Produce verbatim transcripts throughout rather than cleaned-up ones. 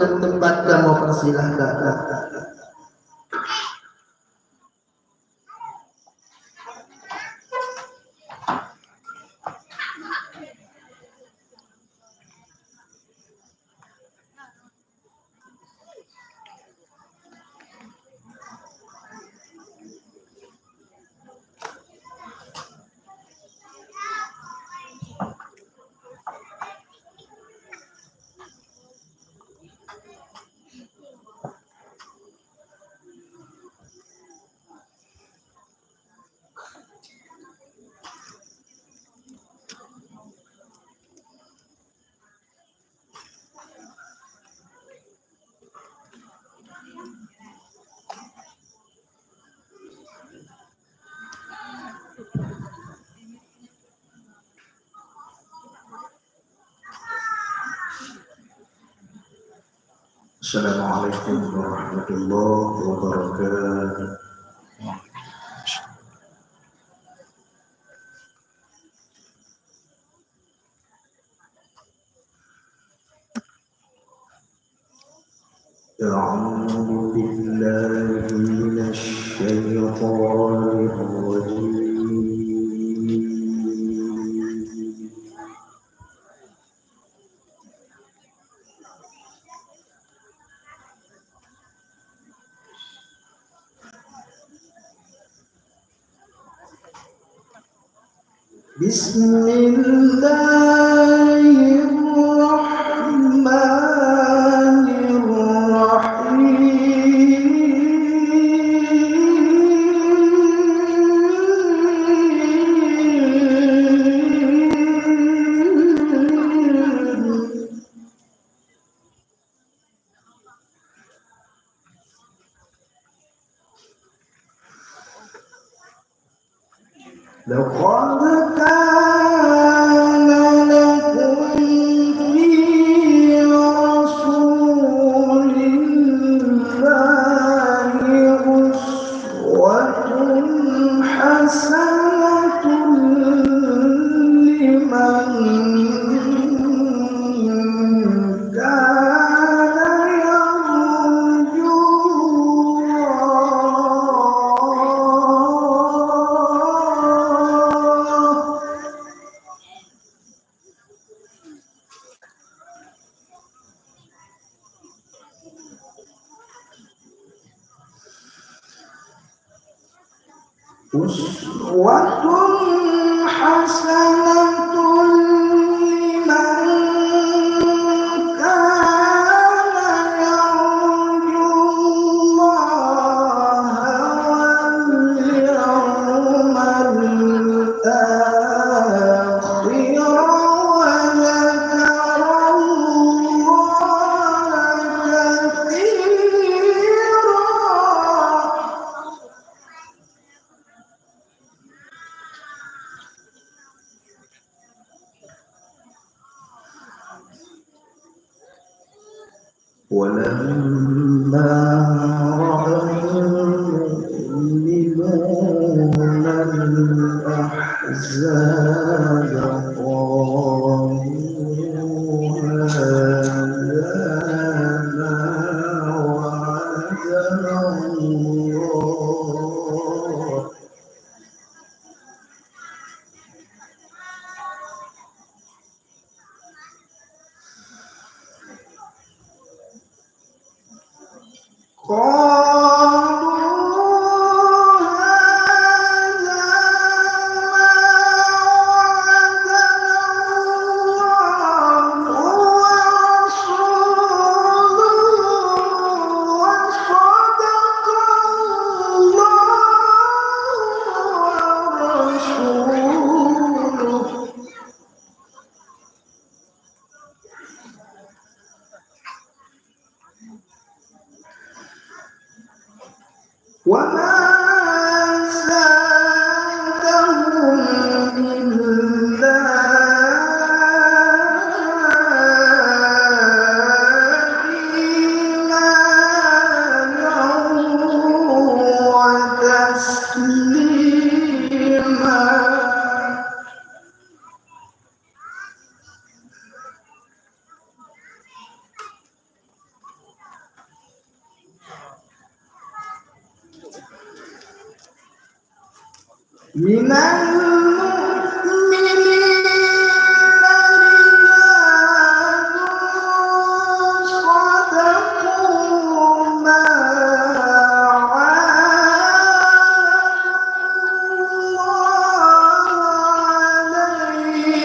Tempat kamoe persilahkan. Assalamualaikum warahmatullahi wabarakatuh. أعوذ بالله من الشيطان الرجيم. بسم الله الرحمن الرحيم. لقد كان لكم في رسول الله أسوة حسنة لمن كان يرجو الله. أسوة حسنة لمن كان يرجو الله واليوم الآخر وذكر الله كثيرا. ولما رأى المؤمنون الأحزاب قالوا هذا ما وعدنا الله. قالوا هذا ما وعدنا الله ورسوله وصدق الله ورسوله. وما زادهم إلا إيمانا وتسليما. من المؤمنين رجال صدقوا ما عاهدوا الله عليه.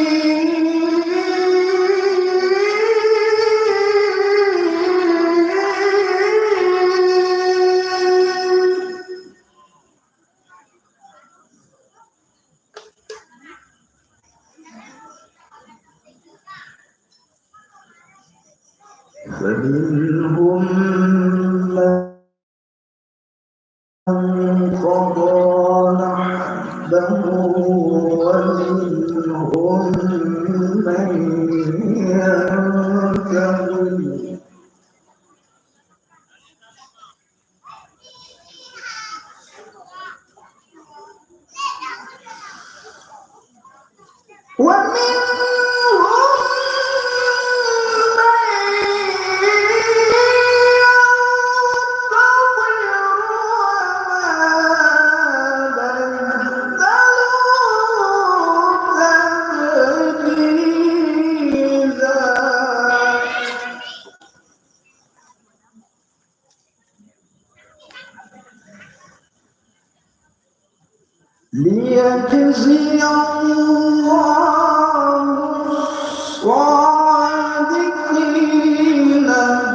فمنهم من قضى نحبه ومنهم من ينتظر. ومنهم من ينتظر وما بدلوا تبديلا. ليجزي الله الصادقين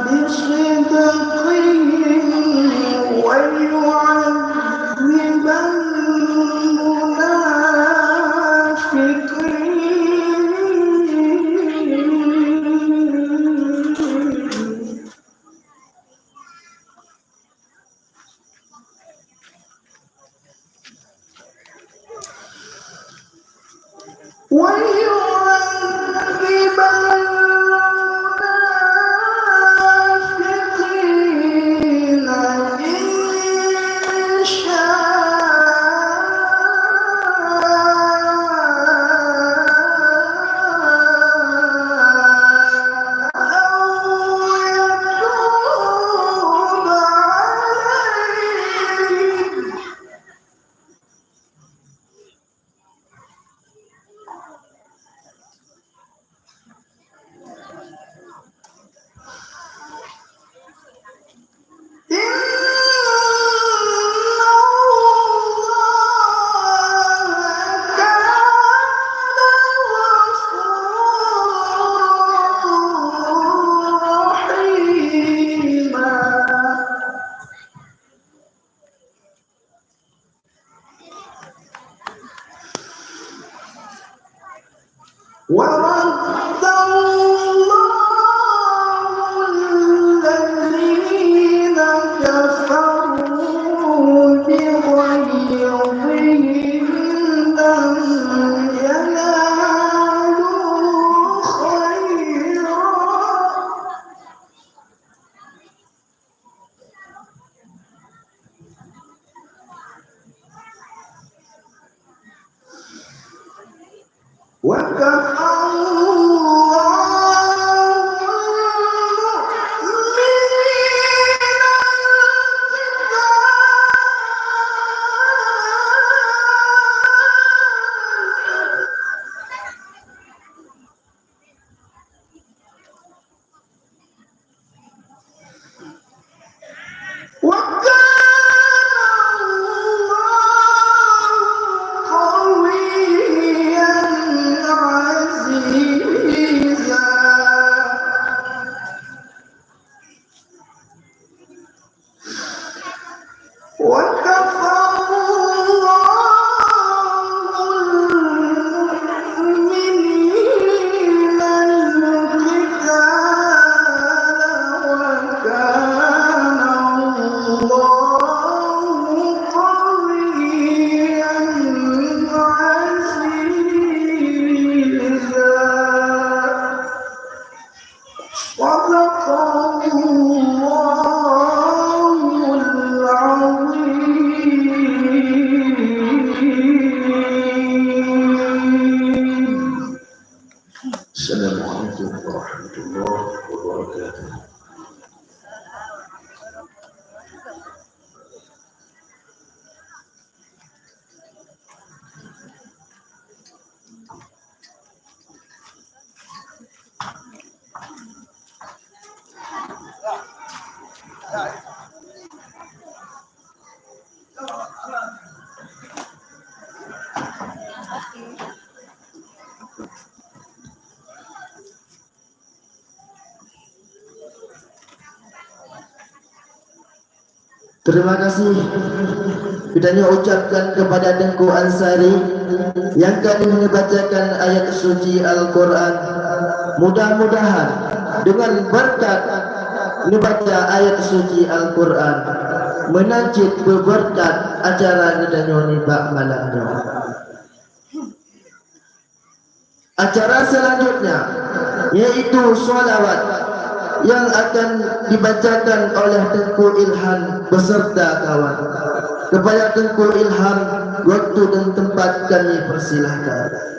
بصدقهم ويعذب المنافقين. ويعذب المنافقين إن شاء أو يتوب عليهم. إن الله كان غفورا رحيما. ورد الله الذين كفروا بغيظهم لم ينالوا خيرا. وكفى الله المؤمنين القتال. وكان الله قويا Terima kasih geutanyoe ucapkan kepada Teungku Ansari nyang ka neubacakan ayat suci Al-Quran. Mudah-mudahan dengan berkat neubaca ayat suci Al-Quran, meunan cit beubeurkat acara geutanyoe nibak malam nyoe. Acara selanjutnya yaitu shalawat yang akan dibacakan oleh Teungku Ilham beserta kawan. Kepada Teungku Ilham, waktu dan tempat kami persilahkan.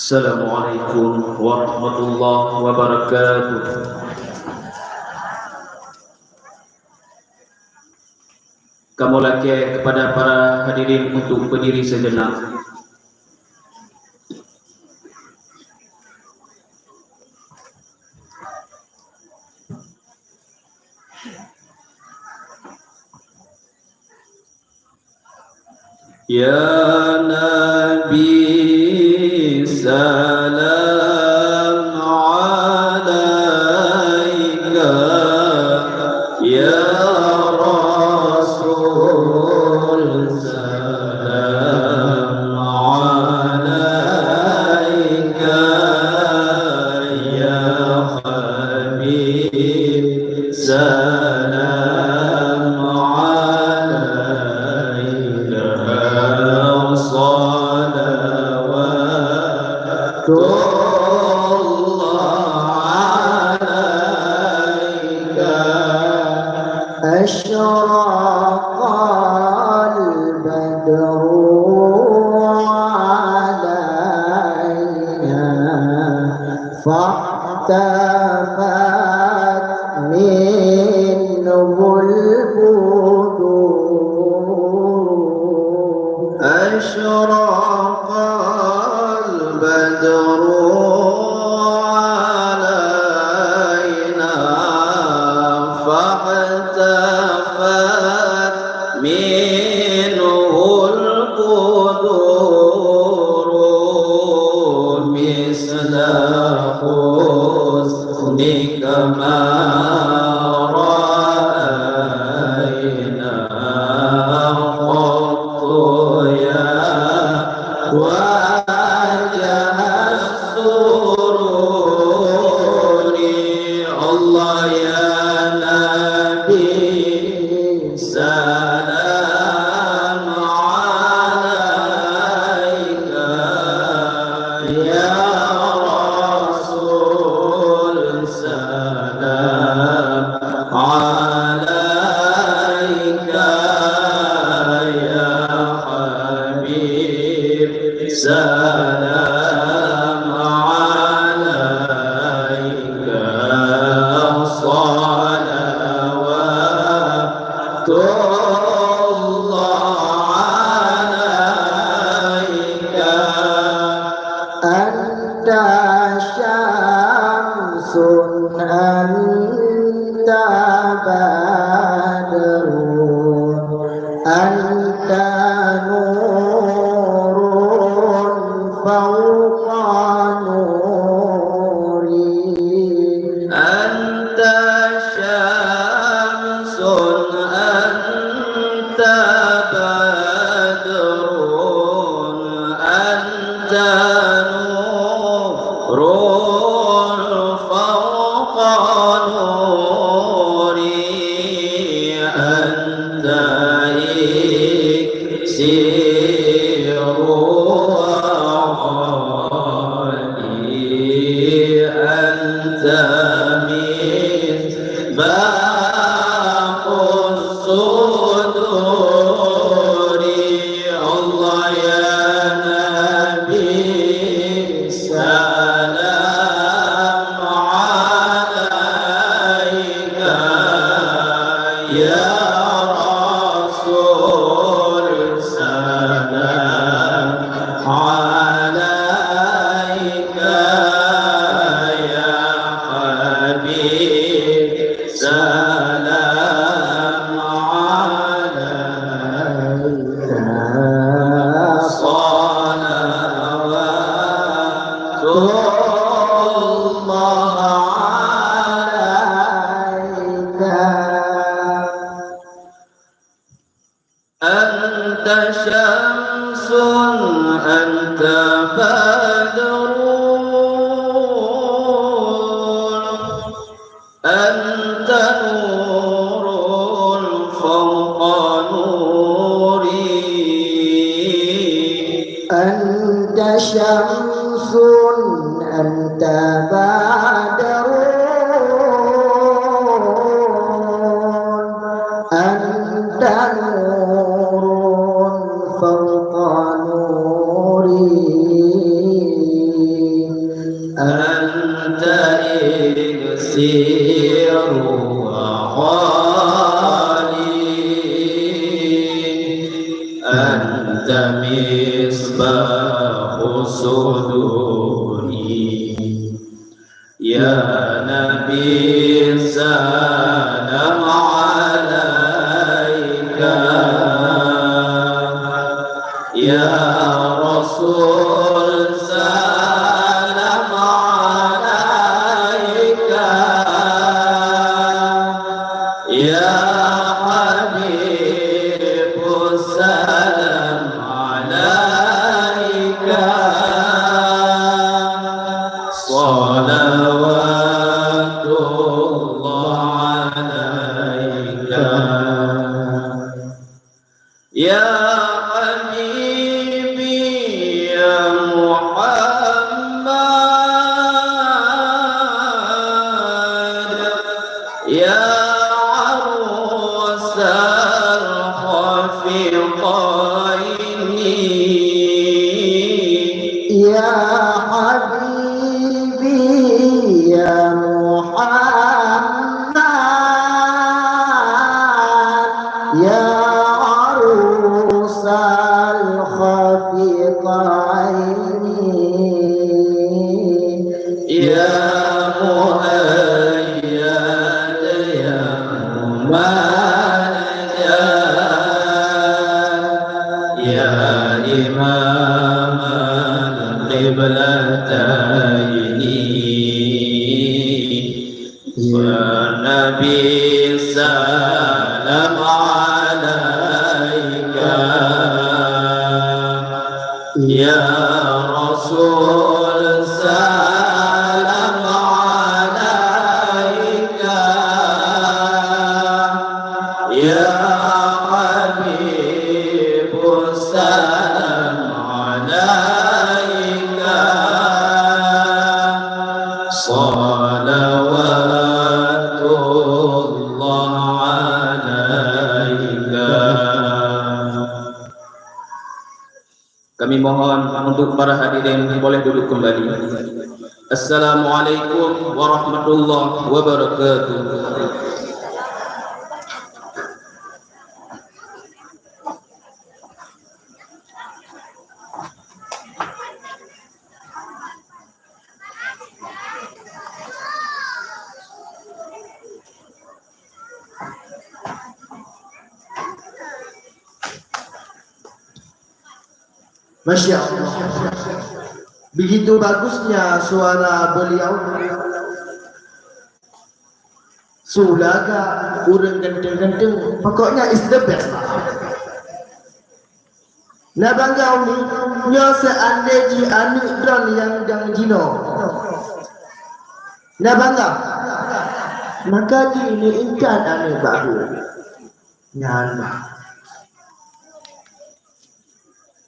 Assalamualaikum warahmatullahi wabarakatuh. Kamoe lakée kepada para hadirin untuk berdiri sejenak. Ya Nabi, salam alaika. Ya Rasul, salam alaika. Ya Habib, salam alaika. Salawatullah alaika. Asyraqal badru alaina. فاختفت منه البدور. أشرق البدر علينا فاختفت منه البدور مثل حسنك ما رأينا قط يا وجه السرور. الله يا نبي سلام عليك يا رسول سلام عليك يا حبيب سلام عليك صلوات الله عليك أنت شمس أنت بدر أنت نور فوق نوري أنت شمس أنت بدر أنت نور فوق نوري أنت إكسير وغالي أنت مصباح يا رسول سلام عليك، يا حبيب سلام عليك، صلوات الله عليك. أنت شمس، أنت بدر، أنت نور فوق نوري. أنت شمس، أنت بدر، أنت نور فوق نوري، أنت إكسير وغالي، أنت مصباح صدوري. يا نبي سلام عليك، يا رسول سلام عليك، يا حبيب سلام عليك، صلوات الله عليك. يا حبيبي يا محمد، يا عروس الخفقين. يا حبيبي يا محمد، يا عروس الخفقين، يا مؤيد يا ممجد، يا إمام القبلتين. يا نبي سلام عليك، يا رسول سلام عليك، يا حبيب سلام عليك، صلوات الله عليك. Kami mohon untuk para hadirin boleh duduk kembali. Assalamualaikum warahmatullahi wabarakatuh. Masya Allah. Begitu bagusnya suara beliau. Su lagak ureueng ganteng-ganteng, pokoknya is the best lah. Na bangga umi, nyoe seandai jih aneuk droe nyang dang jinoe. Na bangga. Maka jih neuintat aneuk bak buet. Nyan bah.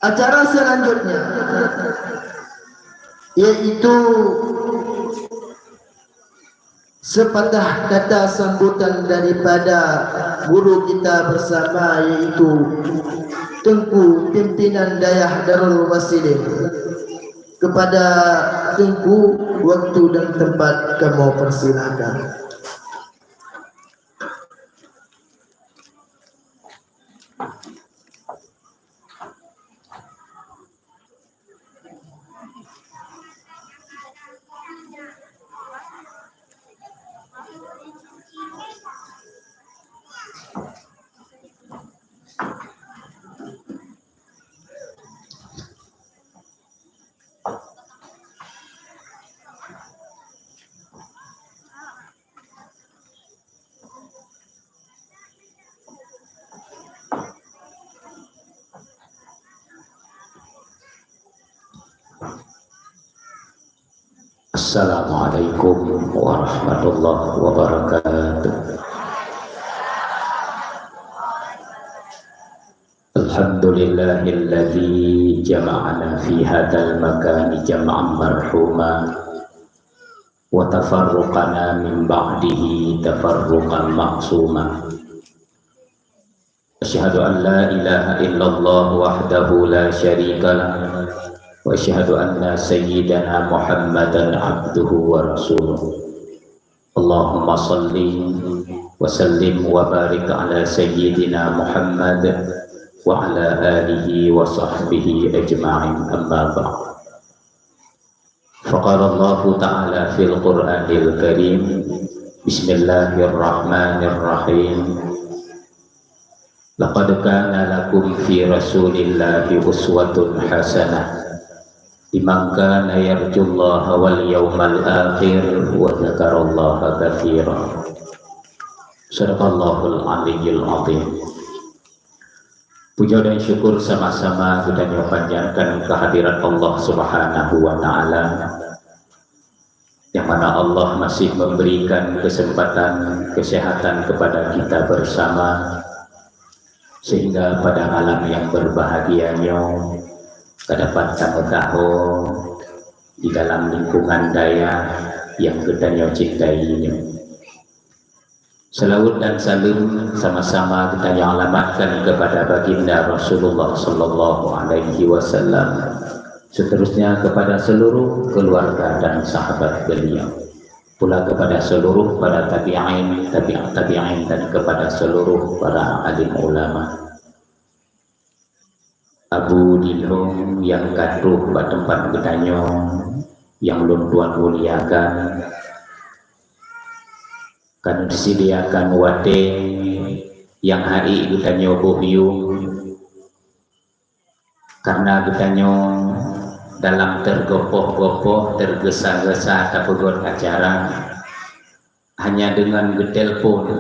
Acara selanjutnya yaitu sepatah kata sambutan daripada guru kita bersama, yaitu Teungku Pimpinan Dayah Darul Wasilin. Kepada Teungku, waktu dan tempat kamoe persilakan. Assalamualaikum warahmatullahi wabarakatuh. Alhamdulillahilladzi jama'ana fi hadzal makani jam'an marhuma, wa tafarraqana min ba'dihi tafarruqan ma'suma. Asyhadu an la ilaha illallah wahdahu la syarika lah, wa asyhadu anna sayyidana Muhammadan abduhu wa rasuluh. Allahumma salli wa sallim wa barik ala sayyidina Muhammad wa ala alihi wa sahbihi ajma'in, amma ba'd. Faqala Allahu ta'ala fil Qur'anil Karim, Bismillahirrahmanirrahim. Laqad kana lakum fi Rasulillahi uswatun hasanah liman kana yarjullaha wal yawmal akhir wa dzakarallaha katsira. Sadaqallahul aliyyil azim. Puja dan syukur sama-sama geutanyoe panjatkan kehadirat Allah Subhanahu wa Ta'ala, yang mana Allah masih memberikan kesempatan, kesehatan kepada kita bersama, sehingga pada malam yang berbahagia nyoe, ka dapat tameukaho di dalam lingkungan dayah yang geutanyoe cintai nyoe. Salawat dan salam sama-sama geutanyoe alamatkan kepada Baginda Rasulullah sallallahu alaihi wasallam, seterusnya kepada seluruh keluarga dan sahabat beliau, pula kepada seluruh para tabi'in, tabi'ut tabi'in, dan kepada seluruh para alim ulama. Abu Dilhong nyang ka troh bak teumpat geutanyoe, nyang lôn tuan muliakan, ka neuseudiakan watée nyang han ék geutanyoe boh yuem, karena geutanyoe dalam teugopoh-gopoh, teugesa-gesa tapeugét acara, hanya dengan geutelepon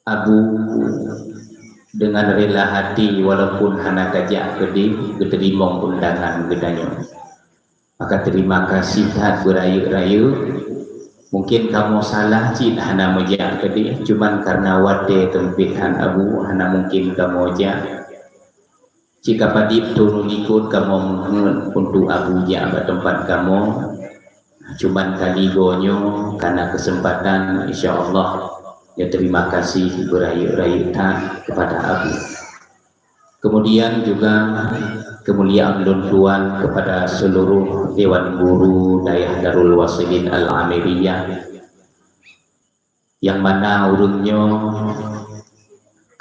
Abu dengan rela hati, walaupun hana tajak keudeh, geuteurimong undangan geutanyoe. Maka terima kasih that beurayeuk-rayeuk. Mungkin kamoe salah cit hana meujak keudeh, cuman karena watée teumpét han Abu, hana mungkin kamoe jak. Cit ka padub thon likot kamoe meuheuet untuk Abu jak bak teumpat kamoe. Cuman kali goe nyoe kana keuseumpatan, insya Allah, ya terima kasih beurayeuk-rayeuk that kepada Abu. Kemudian juga keumuliaan lôn tuan kepada seluruh Dewan Guru Dayah Darul Wasilin Al-Amiriyah, nyang mana ureuëng nyoe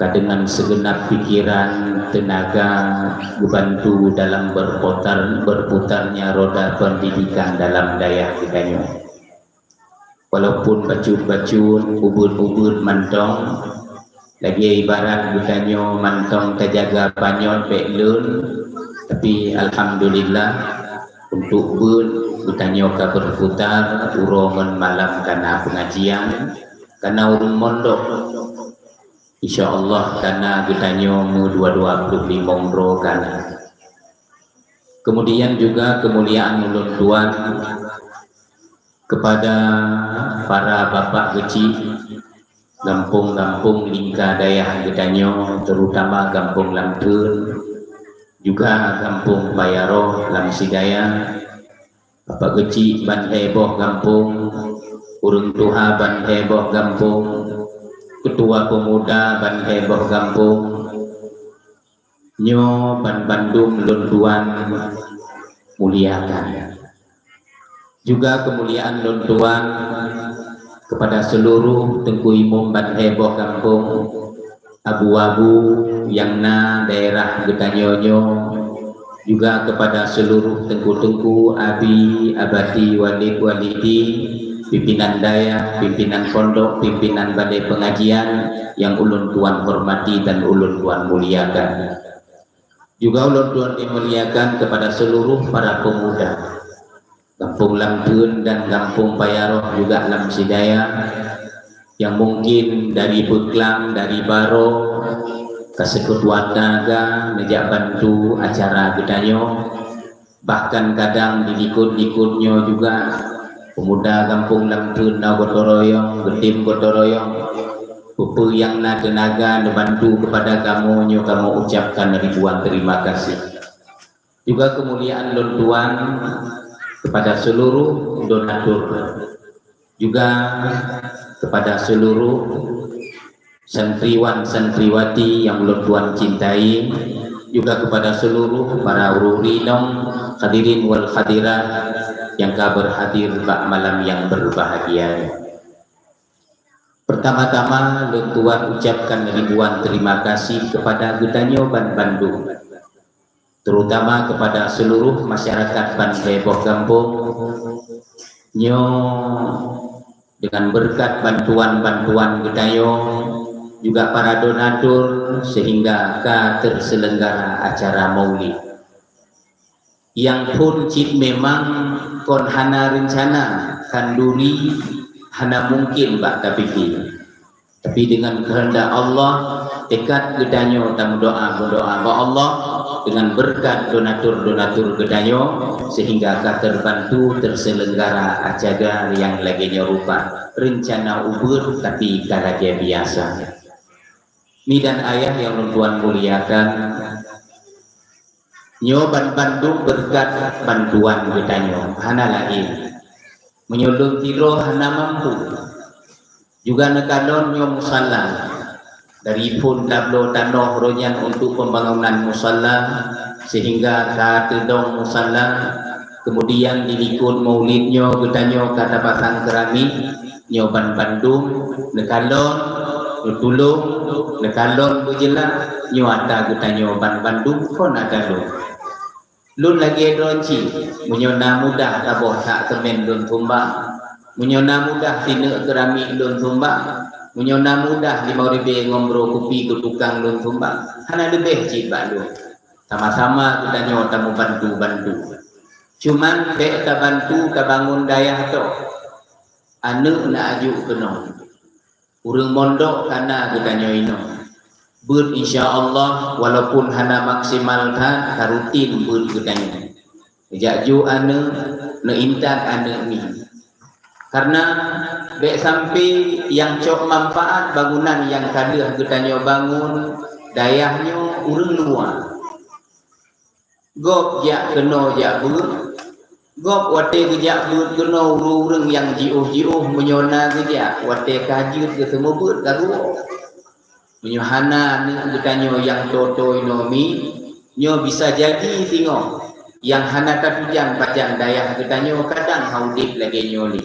ka deungon seugeunab pikeran, teunaga geubantu dalam berputar, berputarnya roda pendidikan dalam dayah geutanyoe. Walaupun bacut-bacut, ubeuet-ubeuet mantong, lagée ibarat geutanyoe mantong tajaga panyöt bék leuen, tapi alhamdulillah, untuk beuet geutanyoe ka berputar, uroe ngon malam kana pengajian, kana ureuëng mondok. Insya Allah kana geutanyoe meudua-dua ploh limong droe kana. Kemudian juga keumuliaan ulôn tuan kepada para bapak keuchik gampông-gampông lingka dayah geutanyoe, terutama gampông Lamtheun, juga gampông Payaroh lam Sidaya, bapak keuchik ban lhée boh gampông, ureuëng tuha ban lhée boh gampông, keutua peumuda ban lhée boh gampông, nyoe ban bandum lôn tuan muliakan. Juga keumuliaan lôn tuan kepada seluruh teungku imum ban lhée boh gampông, abu-abu nyang na daerah geutanyoe nyoe, juga kepada seluruh teungku-teungku, abi, abati, walid, walidi, pimpinan dayah, pimpinan pondok, pimpinan balée pengajian nyang ulôn tuan hormati dan ulôn tuan muliakan. Juga ulôn tuan dimuliakan kepada seluruh para pemuda Gampông Lamtheun dan Gampông Payaroh juga lam Sidaya, yang mungkin dari Beuklam, dari Baro, ka seukeutuat teunaga neujak bantu acara geutanyoe. Bahkan kadang di likot-likot nyoe juga, pemuda gampông Lamtheun na gotong royong, geutem gotong royong. Peue-peue nyang na teunaga neubantu kepada kamoe nyoe kamoe ucapkan ribuan terima kasih. Juga kemuliaan lôn tuan kepada seluruh donatur, juga kepada seluruh santriwan santriwati yang lôn tuan cintai, juga kepada seluruh para ureuëng inong hadirin wal hadirat yang ka berhadir bak malam yang berbahagia nyoe. Pertama-tama lôn tuan ucapkan ribuan terima kasih kepada geutanyoe ban bandum, terutama kepada seluruh masyarakat Ban Lhée Boh Gampông nyoe, dengan berkat bantuan-bantuan geutanyoe juga para donatur sehingga ka terselenggara acara Maulid. Nyang phon cit memang kon hana reuncana, khanduri hana mungken bak tapike. Tapi dengan kehendak Allah, tekad geutanyoe tameudoa-meudoa bak Allah dengan berkat donatur-donatur geutanyoe sehingga ka terbantu terselenggara acara nyang lagée nyoe rupa. Reuncana ubeuet tapi ka lagée biasa. Mi dan ayah yang lôn tuan muliakan, nyoe ban bandum berkat bantuan geutanyoe, hana laén. Meunyoe lôn sidroe hana mampu, juga neukalon nyoe musala. Dari phon tabloe tanoh roh nyan untuk pembangunan musala, sehingga ka teudong musala, kemudian di likot maulid nyoe geutanyoe ka tapasang keramik, nyoe ban bandum neukalon, neutulông, neukalon beujeulaih, nyoe ata geutanyoe ban bandum kon ata lôn. Lôn lagée droe cit, meunyoe na mudah saboh sak seumén lôn sumbang, meunyoe na mudah sineuk keramik lôn sumbang, meunyoe na mudah limong ribée ngon broe kupi keu tukang lôn sumbang, hana leubeh cit bak lôn. Sama-sama geutanyoe tameubantu-bantu. Cuman bék tabantu tabangun dayah toh. Aneuëk na aju keunoe. Ureuëng mondok ka na geutanyoe inoe. Beuet insya Allah walaupun hana maksimal that ka rutin beuet geutanyoe. Jak ju aneuëk, neuintat aneuëk mi. Karena bék sampai nyang cok manfaat bangunan nyang ka lheueh geutanyoe bangun, dayah nyoe ureuëng luwa. Gob jak keunoe jak beuet. Gob watée geujak beuet keunoe ureuëng-ureuëng nyang jiôh-jiôh meunyoe na geujak watée ka jeuet geuseumeubeuet ka ruwoe. Meunyoe hana aneuëk geutanyoe nyang toe-toe inoe mi, nyoe bisa jadi singoh nyang hana tatujan pajan dayah geutanyoe kadang ha udeb lagée nyoe lé.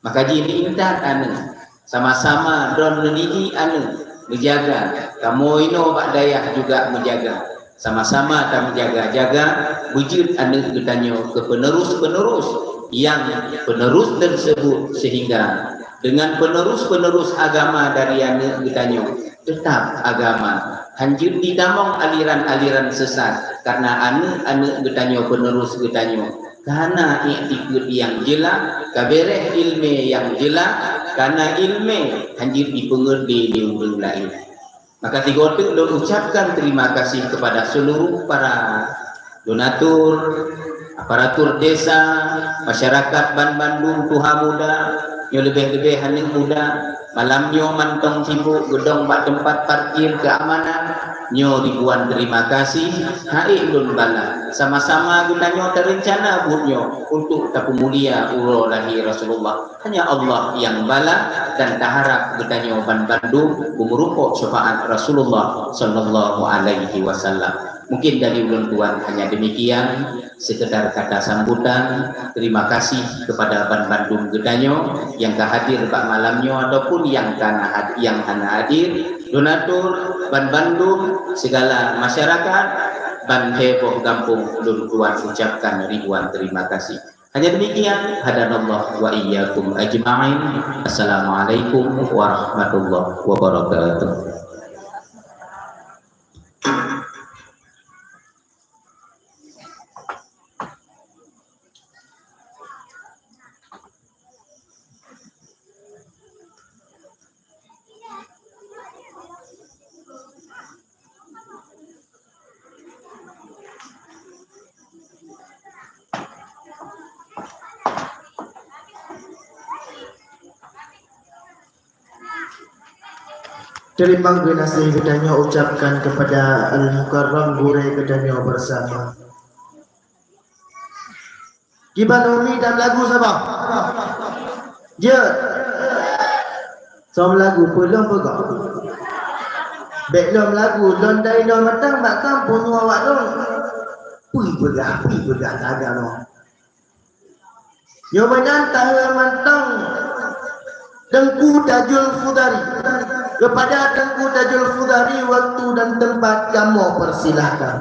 Maka jih neuintat aneuëk, sama-sama droe neudidik aneuëk, meujaga. Kamoe inoe bak dayah juga meujaga. Sama-sama tameujaga-jaga, beujeuet aneuëk geutanyoe keu penerus-penerus nyang penerus tersebut, sehingga dengan penerus-penerus agama dari aneuëk geutanyoe, tetap agama. Hanjeuet jitamong aliran-aliran sesat, karena aneuëk-aneuëk geutanyoe penerus geutanyoe ka na iktikeuet nyang jeulaih, ka béréh iéleumé nyang jeulaih, ka na iéleumé hanjeuet jipeungeut lé ureuëng laén. Maka sigoe teuk lôn ucapkan terima kasih kepada seluruh para donatur, aparatur desa, masyarakat ban bandum tuha muda, nyoe leubeh-leubeh aneuëk muda, malam nyoe mantong sibuk geudong bak teumpat parkir keamanan, nyoe ribuan terima kasih, hai lôn bala. Sama-sama geutanyoe tareuncana buet nyoe untuk tapeumulia uroe lahé Rasulullah. Hanya Allah nyang bala dan taharap geutanyoe ban bandum beumeurumpok syafaat Rasulullah sallallahu alaihi wasallam. Mungkin dari ulôn tuan hanya demikian, sekedar kata sambutan. Terima kasih kepada ban bandum geutanyoe nyang ka hadir bak malam nyoe ataupun nyang ka na had-, nyang hana hadir. Donatur, ban bandum, segala masyarakat, ban heboh gampông lôn tuan ucapkan ribuan terima kasih. Hanya demikian, hadanallah wa iyyakum ajma'in. Assalamualaikum warahmatullahi wabarakatuh. Terima kasih geutanyoe ucapkan kepada Al-Mukarram gurée geutanyoe bersama. Kiban Umi dan lagu saban. Jeuet. Som lagu peulom peugah. Bék lom lagu lon dari lom matang bak kampung awak lom. Pui peugah, pui peugah taga lom. Nyoe meunan tahe mantong Teungku Tajul Fudari. Kepada Teungku Tajul Fudari, waktu dan tempat kamoe persilahkan.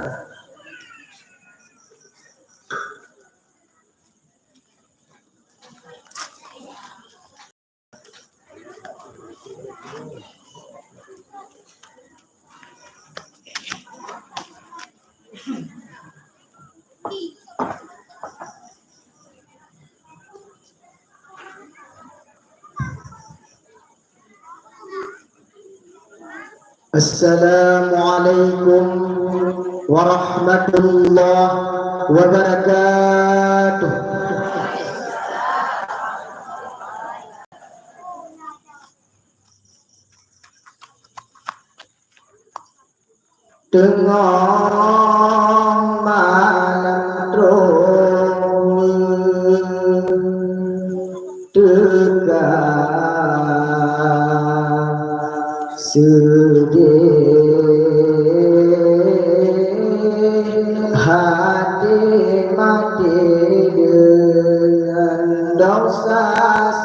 Assalamualaikum warahmatullahi wabarakatuh. Teungoh malam troh teuka seudeh, hati maté deungon desya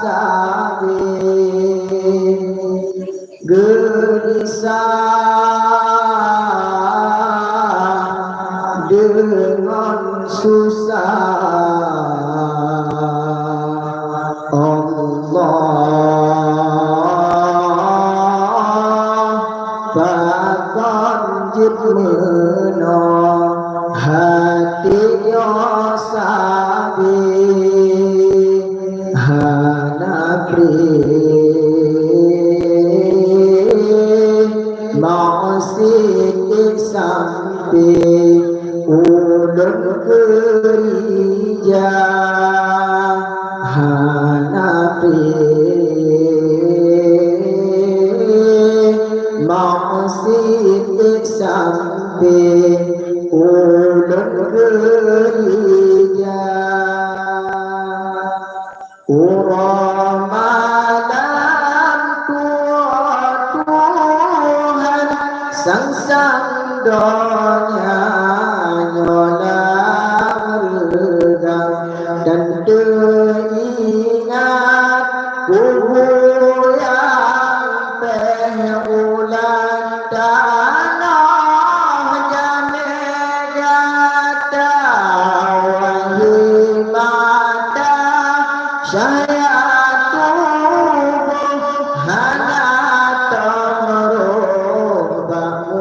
sabe. Geulisah deungon susah, Allah pakon jeuet meunoe hati nyoe sabe. Hana preh meusitik sampoe ulôn keurija. Hana preh meusitik sampoe ulôn keurija. Uroe malam tuwoe Tuhan, sang-sang donya nyoe lam reudang, dan teuingat kubu nyang péh ulat tanoh jamé gata, wahé mata cahya tuboh hana tameuroh bak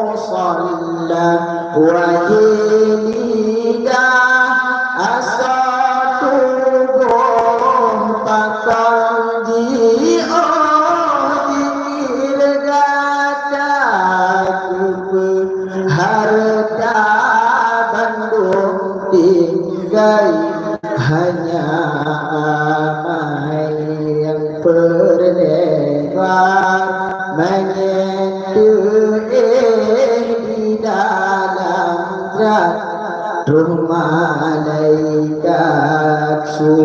musalla, wahé lidah asoe tuboh pakon jiôh jikir gata keupeue hareuta bandum tinggai. Hanya amai nyang peureulée ba manyét teuéh di dalam jrat roh malaikat su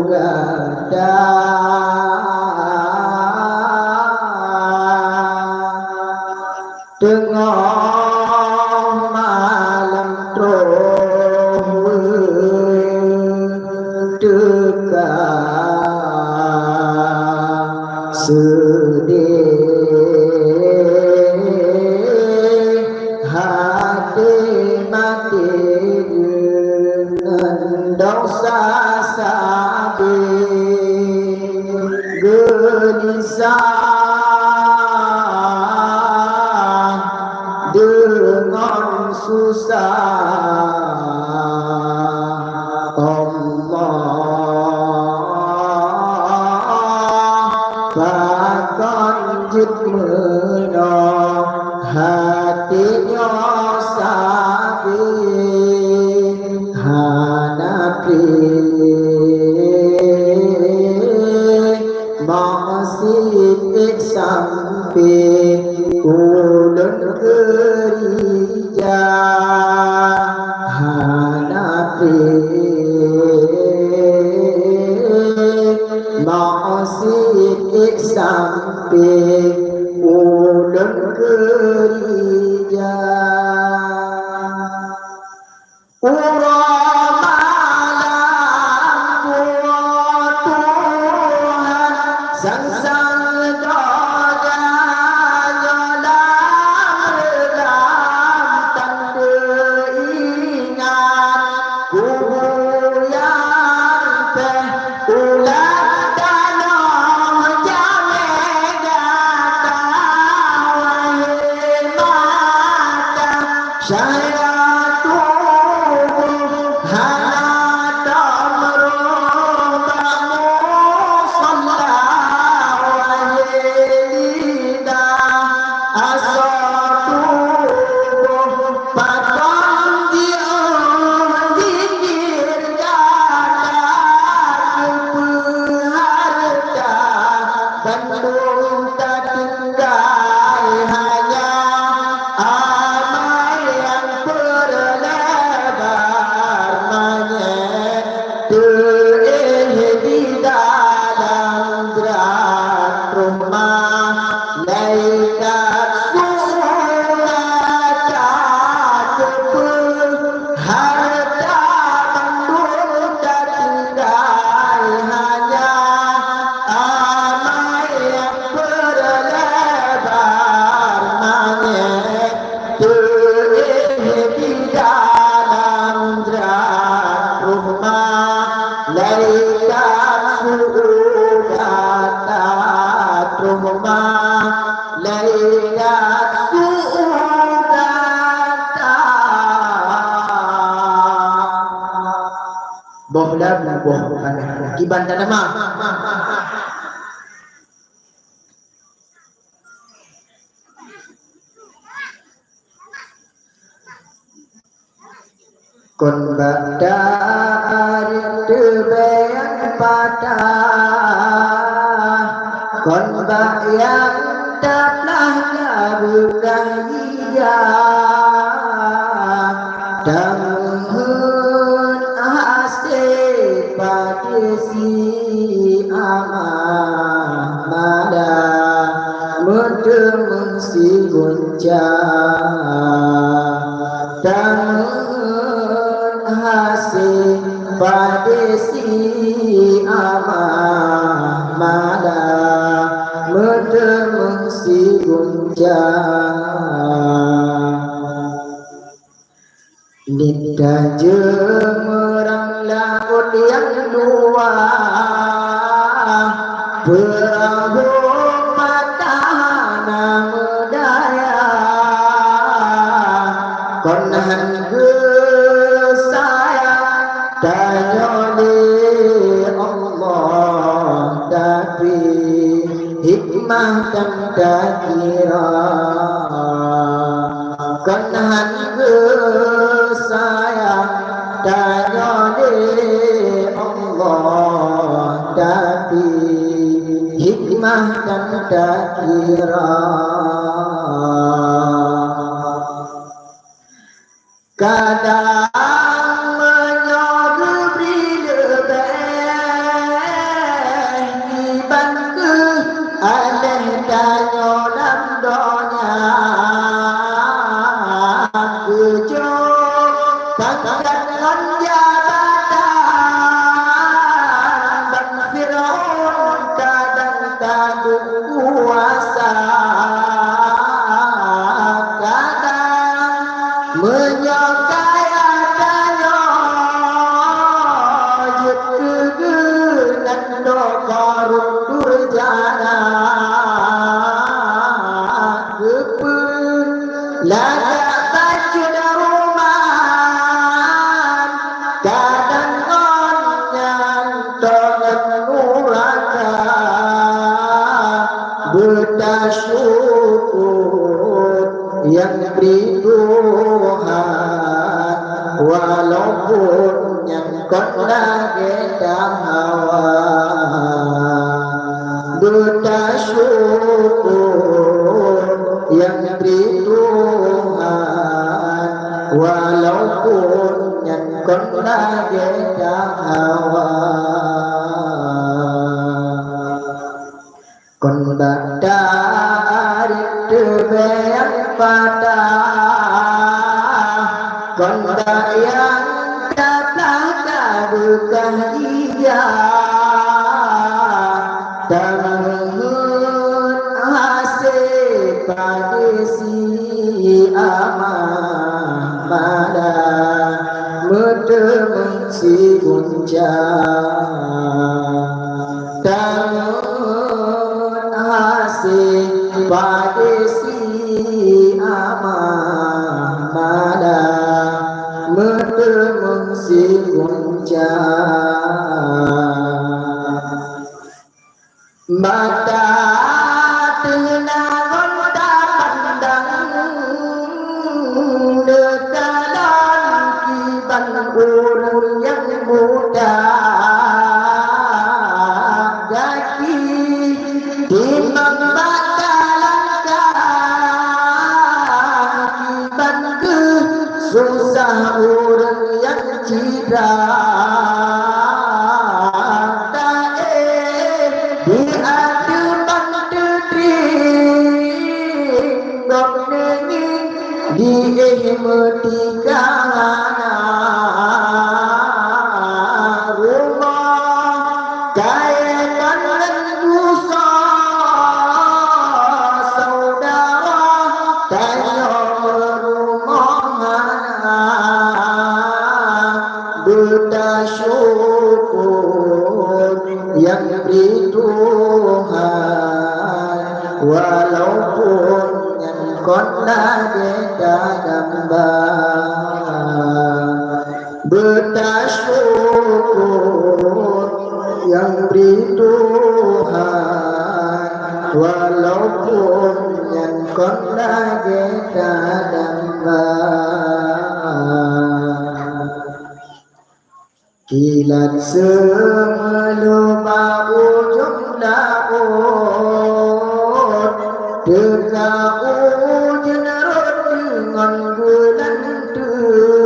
gata. Teungoh malam troh teuka seudeh, hati maté deungon desya sabe. Geulisah deungon susah, Allah pakon jeuet meunoe hati nyoe sabe. Hana preh meusitik sampé ulôn keurija hana treb. Meusidék sampé ulôn keurija. Uroe malam tuwoe Tuhan, sang-sang donya nyoe lam reudam tan teuingat. Kubu nyang teuh ulat tanoh jamé gata, wahé mata cahya tuboh hana tameuroh bak musalla, wahé lidah asoe tuboh. Pakon jiôh zikir gata keupeue hareuta bandum tatinggai, hanya amai nyang peureulée barmanyét teuéh di dalam jrat rumoh. Malaikat su gata keupeue hareuta bandum tatinggai, hanya amai nyang peureulée barmanyét teuéh di dalam jrat rumoh. Malaikat su gata troh ma, malaikat su gata. Boh labu boh panah kiban tanaman. Kon bak tarék teubée nyang patah, kon bak nyang taplah ka beukah ija. Tameuheuet hase padé si amah mada, meuteumeuh si gunca. Tameuheuet hase padé si amah mada, meuteumeuh si gunca. Nita jeumeurang laôt nyang luwah, peurahô patah hana meudaya. Kon han geusayang tanyoe lé Allah, tapi hikmah tan takira. Kon han geusayang tanyoe lé Allah, tapi hikmah tan takira. Kadang meunyoe geubri leubeh, kiban kheueh aléh tanyoe lam donya. Keujok pangkat ngon jabatan, ban Firaun kadang taduek kuasa. Kadang meunyoe kaya tanyoe jeuet keu geuh nan do Qarun durjana, keupeue lagak bacut ruman, kadang ngon nyan tongon nuraka. Beutasyukur nyang bri Tuhan, walaupun nyang kon lagée tahawa. Beuta syukur nyang bri Tuhan, walaupun nyan kon lagée tahawa. Kon bak tarit teubée nyang patah, kon bak nyang tablah ka beukah ija. Tameuheuet hase padé si amah mada meuteumeung si gunca. Tameuheuet hase padé si amah mada meuteumeung si gunca. Mata teungoh tapandang neukalon kiban ureuëng nyang buta gaki, timbang bak talangkah kiban keuh susah ureuëng nyang citra. Taéh di ateueh ban teutring gobnyan ngieng diéh meutika hana rumoh. Kayée kon lôn dusoe syedara tanyoe meurumoh hana. Beuta syukur nyang bri Tuhan, walaupun nyan kon lagée tadamba. Beuta syukur nyang bri Tuhan, walaupun nyan kon lagée tadamba. Kilat seumeuleuba ujong laôt, teuka ujeuen rot deungon geulanteue.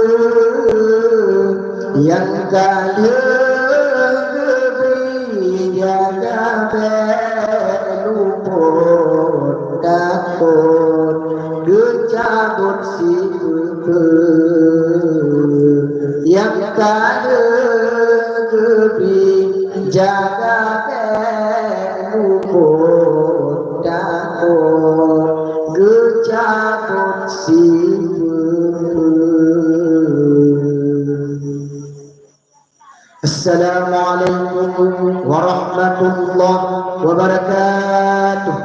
Nyang ka lheueh geubri jaga bék lupot takot, geucabot sipeue-peue. Nyang ka lheueh geubri jaga bék lupot takot, geucabot sipeue-peue. Assalamualaikum warahmatullahi wabarakatuh.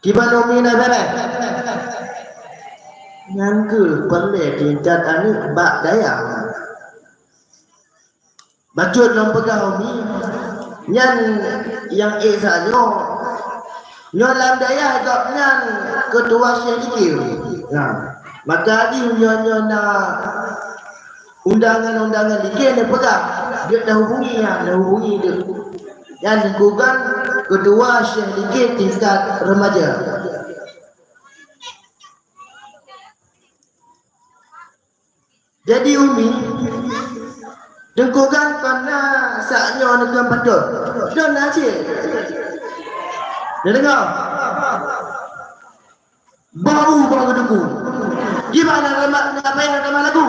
Kiban Umi na beureh? Nyan keuh peureulée tingkat aneuëk bak dayah. Bacut lôn peugah Umi, nyan nyang ék sa nyoe. Nyoe lam dayah gobnyan keutua syeh like. Nah, maka jih nyoe, nyoe na undangan-undangan like neupeugah, jeuet neuhubungi nyan, neuhubungi jeuet. Nyan lingkungan keutua syeh like tingkat remaja. Jadi Umi, Teungku Gan kon na sak nyoe neukheun patot. Don na cit. Neudeungoe? Bau, bau Teungku. Kiban na tamah, na payah tamah lagu.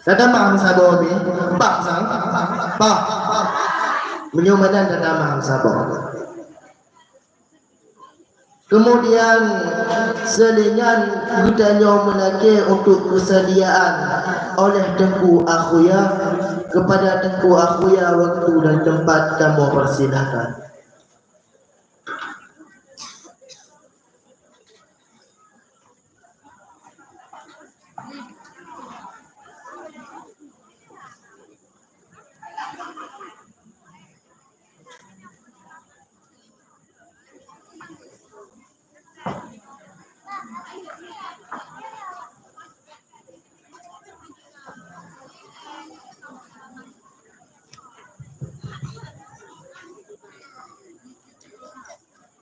Tatamah meusaboh Umi. Bah sang. Bah. Meunyoe meunan tatamah meusaboh. Kemudian, selingan geutanyoe meulakée untuk keusadiaan oleh Teungku Akhuya. Kepada Teungku Akhuya, waktu dan tempat kamoe persilahkan.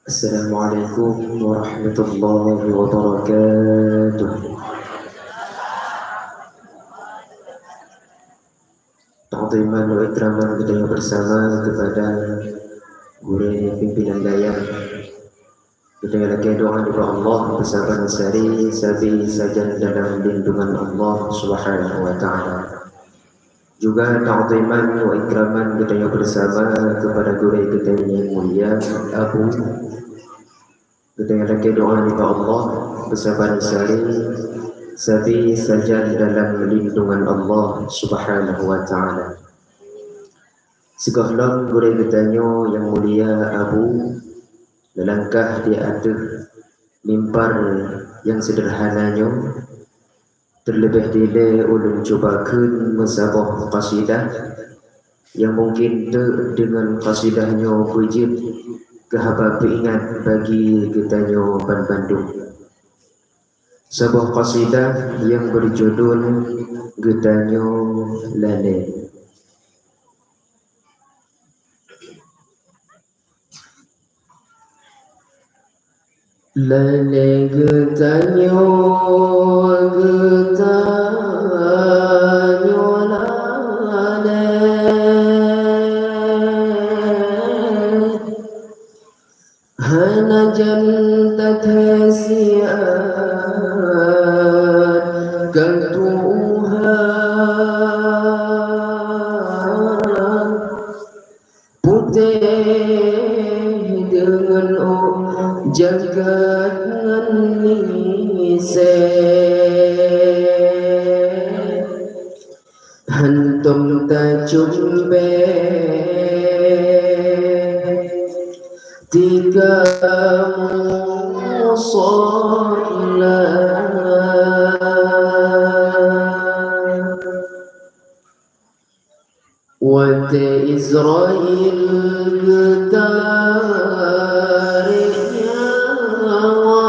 Assalamualaikum warahmatullahi wabarakatuh. Takziman wa ikraman geutanyoe bersama kepada gurée pimpinan dayah. Geutanyoe lakée doa nibak Allah beusaban sari sabe sajan dalam lindungan Allah Subhanahu wa Taala. Juga takziman wa ikraman geutanyoe bersama kepada gurée geutanyoe nyang mulia Abu. Geutanyoe lakée doa nibak Allah beusaban sari sabe sajan dalam lindungan Allah Subhanahu wa Taala. Sigohlom gurée geutanyoe nyang mulia Abu lalangkah di ateueh mimbar nyang seudeurhana nyoe, teuleubeh dilée ulôn cuba kheun meusaboh qasidah nyang mungken teuk deungon qasidah nyoe beujeuet keu haba peuingat bagi geutanyoe banmandum. Saboh qasidah nyang beujudul Geutanyoe Lalée. Lalée geutanyoe, geutanyoe lalée, hana jan tathée siat keu Tuhan. Putéh deungon ôk jagat ngon lisée, hantom tacumbée tika musala. Watée Israel geutarek nyawa,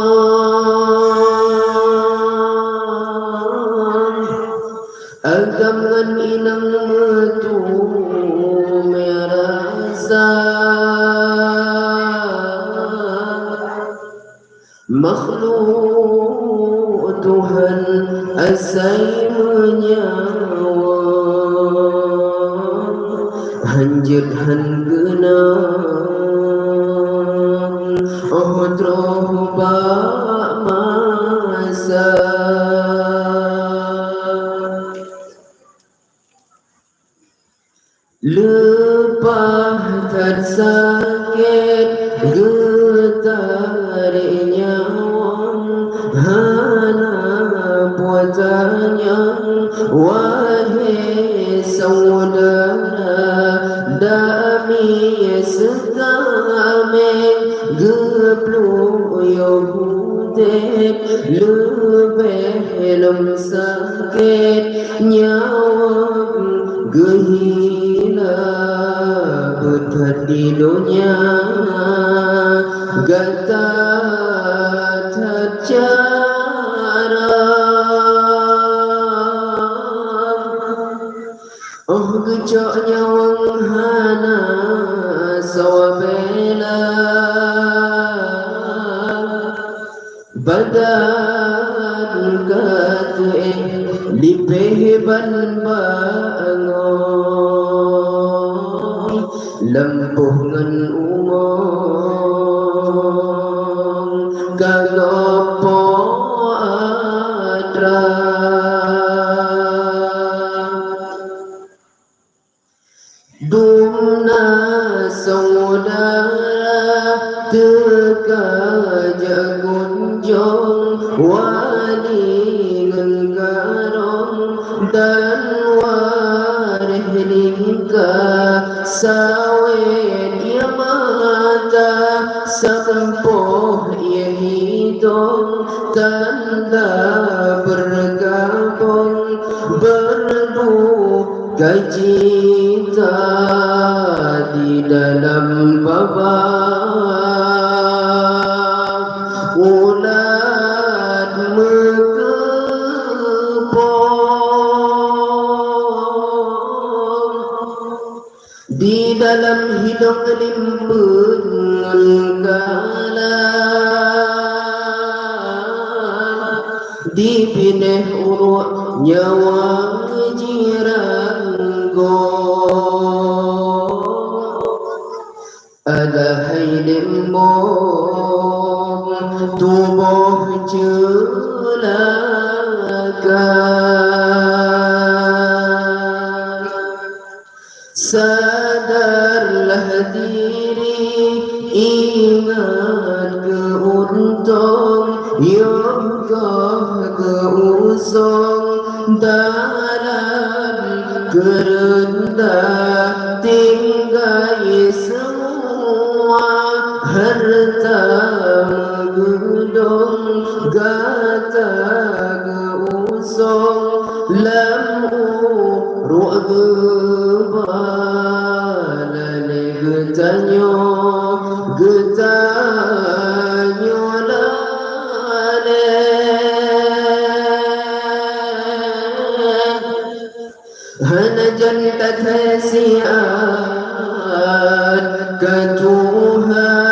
agam ngon inong meuteumé rasa. Makhluk Tuhan asai meunyawa, hanjeuet han geunang, oh troh bak masa. Leupah that sakét geutarek nyawöng, hana peue tanyong, wahé syedara, damé seutameng geupluek yoh udeb, leubeh lom sakét nyawöng geuhina beutet di donya gata that cara. Oh geucok nyawöng hana soe bela. Badan ka teuéh lipéh ban bangon, leumpôh ngon umong ka gob po atra. Dumna syedara teuka jak kunjong, wali ngon karong dan waréh lingka, sawét ie mata sampôh ie hidong, tanda beurgabong beureuduek kajita di dalam babah ulat meukeupong. Di dalam hidong limpeuen Kalam dibinéh uruek nyawa jiranggong. Alhai lembong tuboh ceulaka. Sadarlah diri, ingat keuuntông, yoh goh geuusông dalam keureundah tinggai seumua hareuta meugeudong gata geu- usông lam uruek geuba lé geutanyoe, geutanyoe lalé. Hana jan tathée siat keu Tuhan,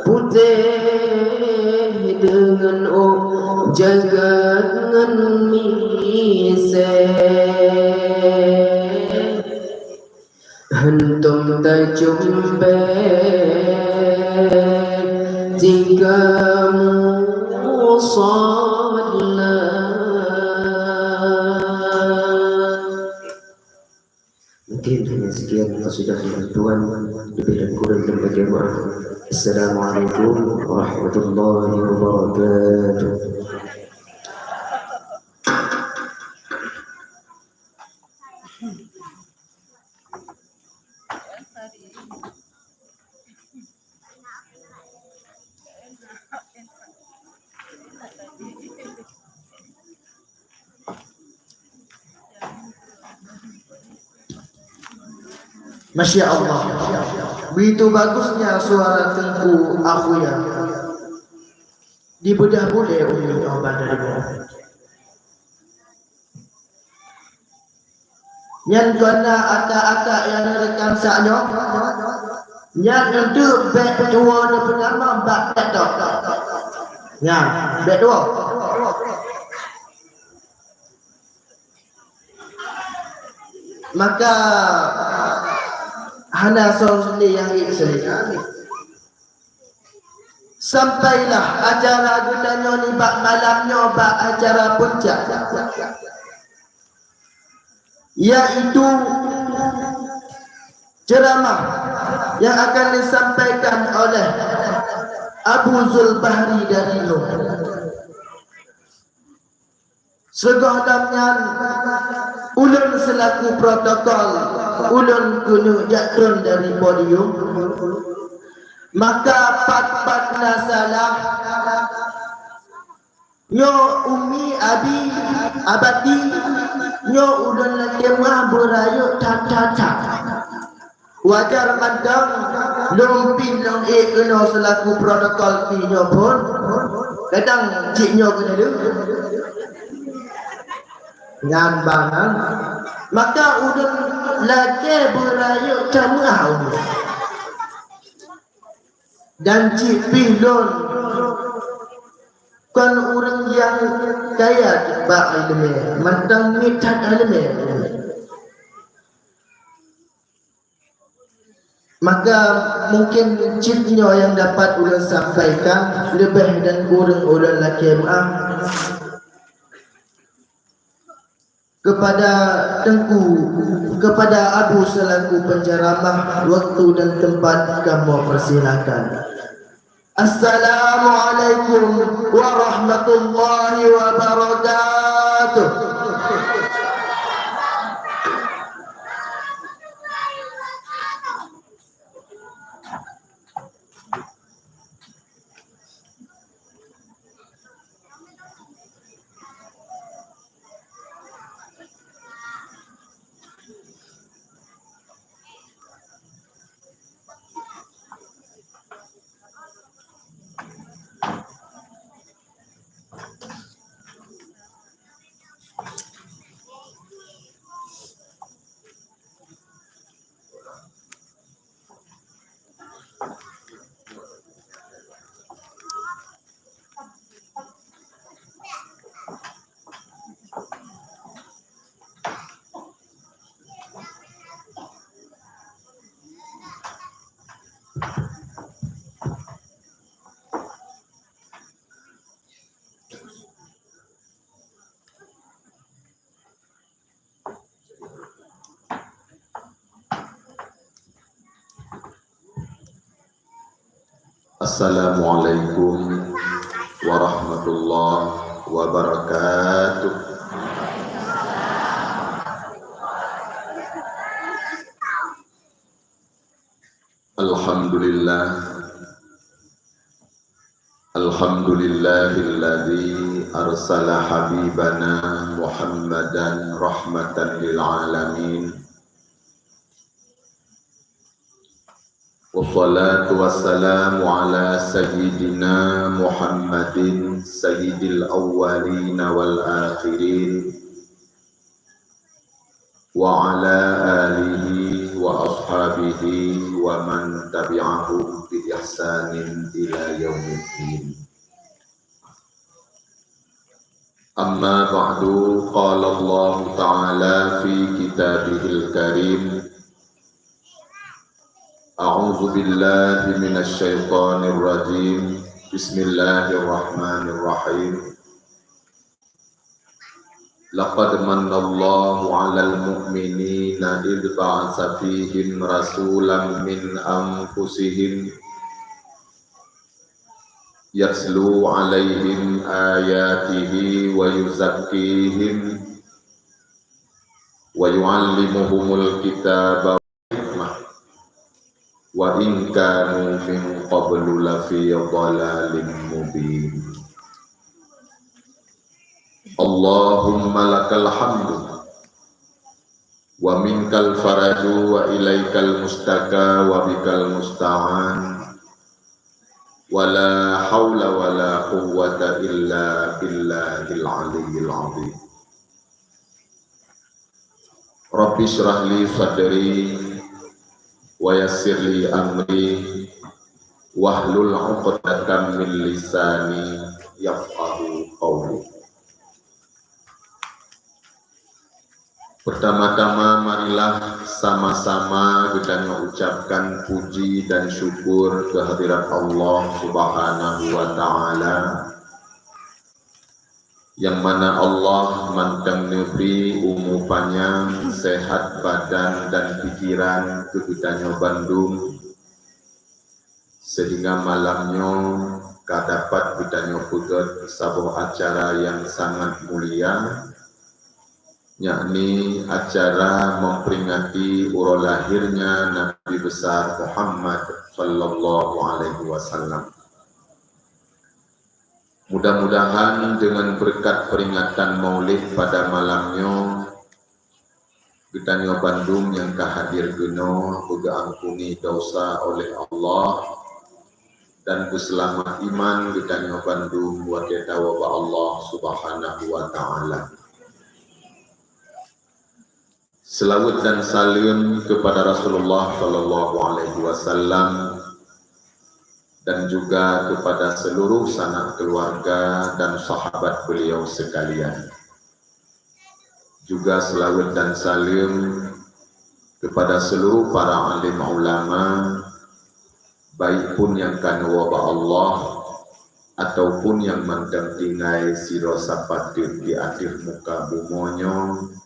putéh deungon ôk jagat ngon misée. Hantom tacumbée tika musalla. Mungkin hanya sekian, sudah, Tuhan, lebih dan kurang kami mohon maaf. Assalamualaikum warahmatullahi wabarakatuh. Masya Allah. Begitu bagusnya suara Teungku Akhuya. Dibeudôh bulée Umi Abah dari Nyan keunan atak-atak nyang neureukam sak nyoe. Nyan enteuk bék tuwoe neupeunama bak TikTok. Nyan, bék tuwoe. Maka hana soe lé nyang ék seuleuka. Sampailah acara geutanyoe nibak malam nyoe bak acara puncak, yaitu ceramah yang akan disampaikan oleh Abu Zulbahri dari Lhôk. Sigohlom nyan, ulôn seulaku protokol, ulôn keuneuk jak trôn dari podium. Maka pat-pat na salah, nyoe Umi, Abi, Abati, nyoe ulôn lakée meuah beurayeuk that-that-that. Wajar mantong lôn pih lôn ék keunoe seulaku protokol pih nyoe phon, kadang cit nyoe keudaleuem. Nyan bangai. Maka ulôn lakée beurayeuk tameuah ulôn. Dan cit pih lôn kon ureuëng nyang kaya bak iéleumé, mantong miet that iéleumé. Maka mungkin cit nyoe nyang dapat ulôn sampaikan, leubeh dan kureueng ulôn lakée meuáh. Kepada Teungku, kepada Abu selaku penceramah, waktu dan tempat kamoe persilakan. Assalamualaikum warahmatullahi wabarakatuh. Assalamualaikum warahmatullahi wabarakatuh. Alhamdulillah. Alhamdulillahilladzi arsala habibana Muhammadan rahmatan lil alamin. Wassalatu wassalamu ala sayyidina Muhammadin sayyidil awwalina wal akhirin, wa ala alihi wa ashabihi wa man tabi'ahum bi ihsanin ila yaumiddin. Amma ba'du, qala Allahu ta'ala fi kitabihil karim, a'udzu billahi minasy syaithanir rajim. Bismillahirrahmanirrahim. Laqad manna Allahu 'alal mu'minina idz ba'atsa fihim rasulan min anfusihim yatlu 'alaihim ayatihi wa yuzakkihim wa yu'allimuhumul kitaba wal hikmah wa in kanu min qablu lafi dhalalin mubin. Allahumma lakal hamdu wa minkal faraju wa ilaikal mustaka wa bikal musta'an, wa la haula wa la quwwata illa billahil aliyyil azim. Rabbi shrah li sadri wa yassir li amri wahlul 'uqdatam min lisani yafqahu qawli. Pertama-tama, marilah sama-sama geutanyoe ucapkan puji dan syukur kehadirat Allah Subhanahu wa Ta'ala, nyang mana Allah mantong neubri umu panyang, sehat badan dan pikiran keu geutanyoe bandum, sehingga malam nyoe ka dapat geutanyoe peugét saboh acara nyang sangat mulia, yakni acara memperingati uroe lahirnya Nabi Besar Muhammad sallallahu alaihi wasallam. Mudah-mudahan dengan berkat peringatan Maulid pada malam nyoe, geutanyoe bandum nyang ka hadir keunoe beugeuampuni dosa oleh Allah dan beuseulamat iman geutanyoe bandum watée tawoe bak Allah Subhanahu wa Ta'ala. Seulaweuet dan saleuem keupada Rasulullah sallallahu alaihi wasallam dan juga keupada seuluruh sanak keuluwarga dan sahabat beuliau seukalian. Juga seulaweuet dan saleuem keupada seuluruh para alim ulama, baik pun nyang ka neuwoe bak Allah ataupun nyang mantong tinggai sidroe sapat teuk di ateueh muka bumoe nyoe,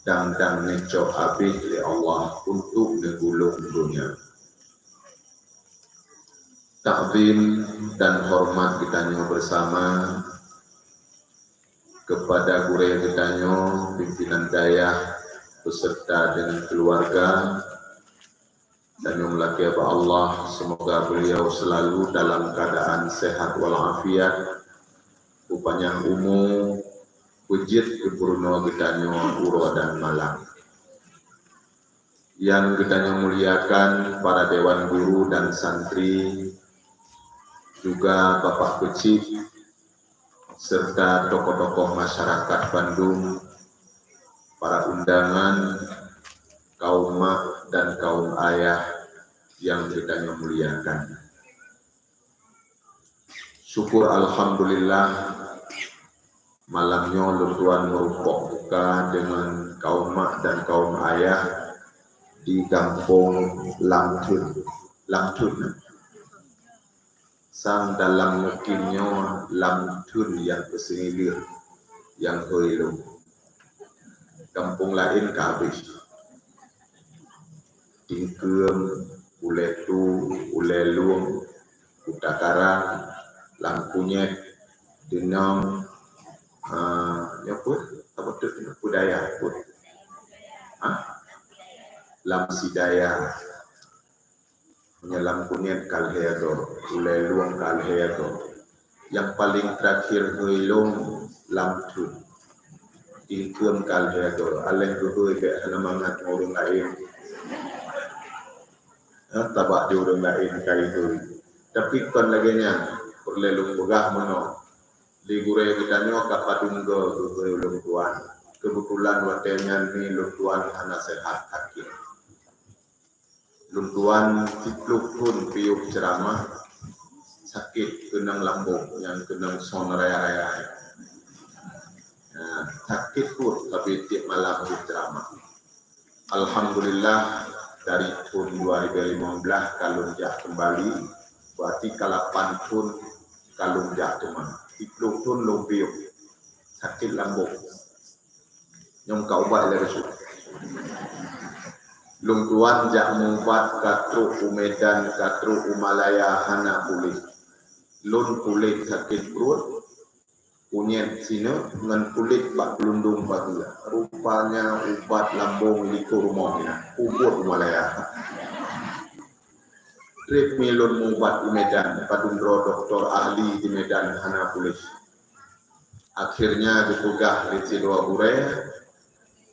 dang-dang neucok abéh lé Allah untuk neugulong donya. Takzim dan hormat geutanyoe bersama kepada gurée geutanyoe, pimpinan dayah beserta dengan keluarga, dan meulakée bak Allah, semoga beliau selalu dalam keadaan sehat walafiat, beupanyang umu, beujeuet keu peurunoe geutanyoe uroe dan malam. Nyang geutanyoe muliakan para dewan guru dan santri, juga Bapak Keuchik, serta tokoh-tokoh masyarakat bandum, para undangan, kaum mak dan kaum ayah nyang geutanyoe muliakan. Syukur alhamdulillah, malam nyoe lôn tuan meurumpok muka deungon kaum mak dan kaum ayah di gampông Lam Thun. Lam Thun. Sang dalam mukim nyoe Lam Thun nyang peuseungileuen nyang hôi lom. Gampông laén ka habéh. Tingkeum, Ulée Tu, Ulée Lueng, Takarang, lam kunyet, deunong, ah, nyoe peue? Apa tu? Peue dayah peue? Ha? Lam sidayah. Meunyoe lam kunyet ka lhèe goe, ulèe lueng ka lhèe goe. Nyang paleng terakhir hôi lôn lam thôn. Dikeue ka lhèe goe, aléh geuhôi bèk hana mangat ngon ureueng laén. Ha, tabak di ureueng laén ka ihôi. Tapi kon lagèe nyan, peureulèe lôn peugah meunoe. Di gurèe geutanyoe ka padum goe geuhôi ulôn tuan. Keubeutulan watèe nyan mi lôn tuan hana seuhat sakét. Lôn tuan siplôh thôn piôh ceuramah, sakét keunong lambông nyang keunong son raya-raya. Nah, sakét pruet tapi tiep malam lôn ceuramah. Alhamdulillah, dari thôn dua ribu lima belas ka lôn jak keumbali, berarti ka lapan thôn ka lôn jak teuma. Siplôh thôn lôn piôh, sakét lambông. Nyoe ka ubat lé Rasul. Lôn tuan jak meuubat ka trok u Medan, ka trok u Malaya hana puléh. Lôn puléh sakét pruet, kunyet sineuk ngon kulét bak peulundong pageue. Rupanya ubat lambông likot rumoh nyan, peubuet u Malaya. Trép mi lôn meuubat u Medan, padum droe dokto ahli di Medan hana puléh. Akhirnya geupeugah lé sidroe gurèe,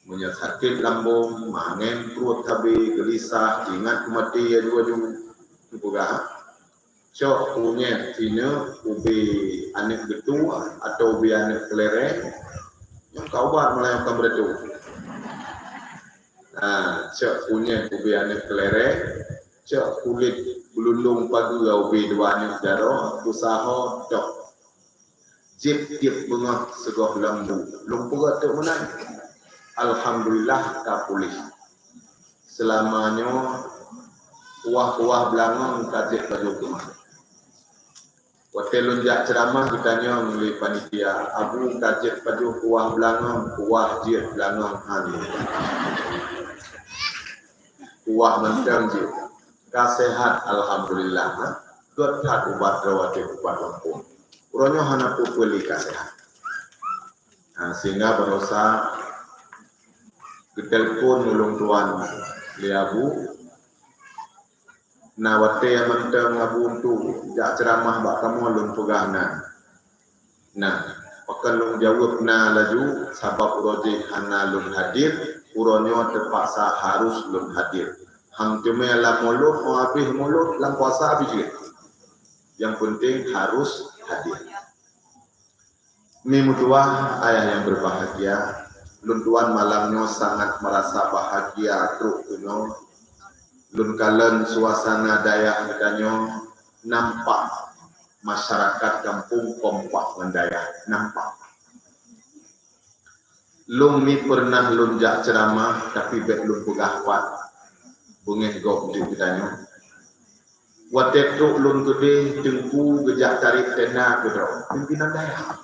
meunyoe sakét lambông, mangen pruet sabe, geulisah, ingat keu maté aju-aju. Geupeugah, cok kunyet sineuk ubé aneuk geutuek atau ubé aneuk keulèrèng, nyoe ka ubat meulayeue ka meureutôh. Ha, cok kunyet ubé aneuk keulèrèng, cok kulét beulundong pageue ubé dua aneuk jaroe, peusaho cok. Jieb tiep beungoh sigoh lembu. Lôn peugah teuk meunan. Alhamdulillah ka puléh. Seulama nyoe kuah-kuah beulangong ka jeuet pajoh teuma. Watèe lôn jak ceuramah geutanyong lé panitia, "Abu ka jeuet pajoh kuah beulangong?" "Kuah jeuet, beulangong han." Kuah mantong jeuet. Ka seuhat, alhamdulillah, ha. Gèt that ubat droe watèe ubat lampôh. Uroe nyoe hana peue-peue lé ka seuhat. Ha, sehingga barosa geutelepon ulôn tuan lé Abu. Na watèe mantong Abu untuk jak ceuramah bak kamoe lôn peugah na. Nah, pakon lôn jaweueb na laju, sabab uroe jih hana lôn hadir, uroe nyoe teupaksa harus lôn hadir. Han teumé lam mulod, oh habéh mulod, lam puasa habéh jeuet. Yang penting harus hadir. Mi meutuah ayah yang berbahagia, lôn tuan malam nyoe sangat merasa bahagia trok keunoe. Lôn kalon suasana dayah geutanyoe nampak masyarakat gampông kompak ngon dayah, nampak. Lôn mi peureunah lôn jak ceuramah, tapi bèk lôn peugah pat beungèh gob di geutanyoe. Watèe trok lôn keudeh, teungku geujak tarek tenda keudroe, pimpinan dayah.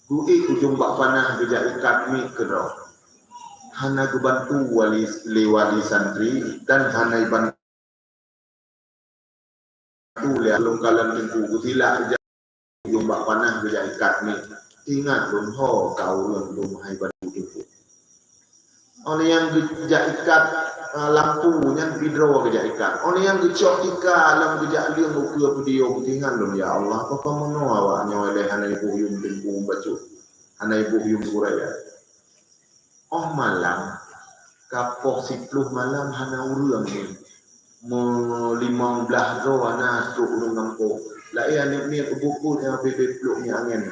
Geuék ujong bak panah geujak ikat miet keudroe. Hana geubantu wali, lé wali santri dan hana ibantu lé lôn kalon teungku geutilak ujong bak panah geujak ikat miet. Ingat lôn ho ka ureueng lôn hai bantu teungku. Óh lheueh nyan geujak ikat, ah, lampu nyan pih droe geujak ikat. Óh lheueh nyan geucok tika lam geujak leueng ukeue peudiom, teuingat lôn, ya Allah, pakon meunoe awak nyoe lé hana iboh yum teungku bacut, hana iboh yum gurèe. Óh malam, ka poh siploh malam hana ureueng lé. Meulimong blaih droe hana trok ureueng gampông. Laén aneuk miet ubuk-ubuk nyang bèe-bèe plôk miet angèn.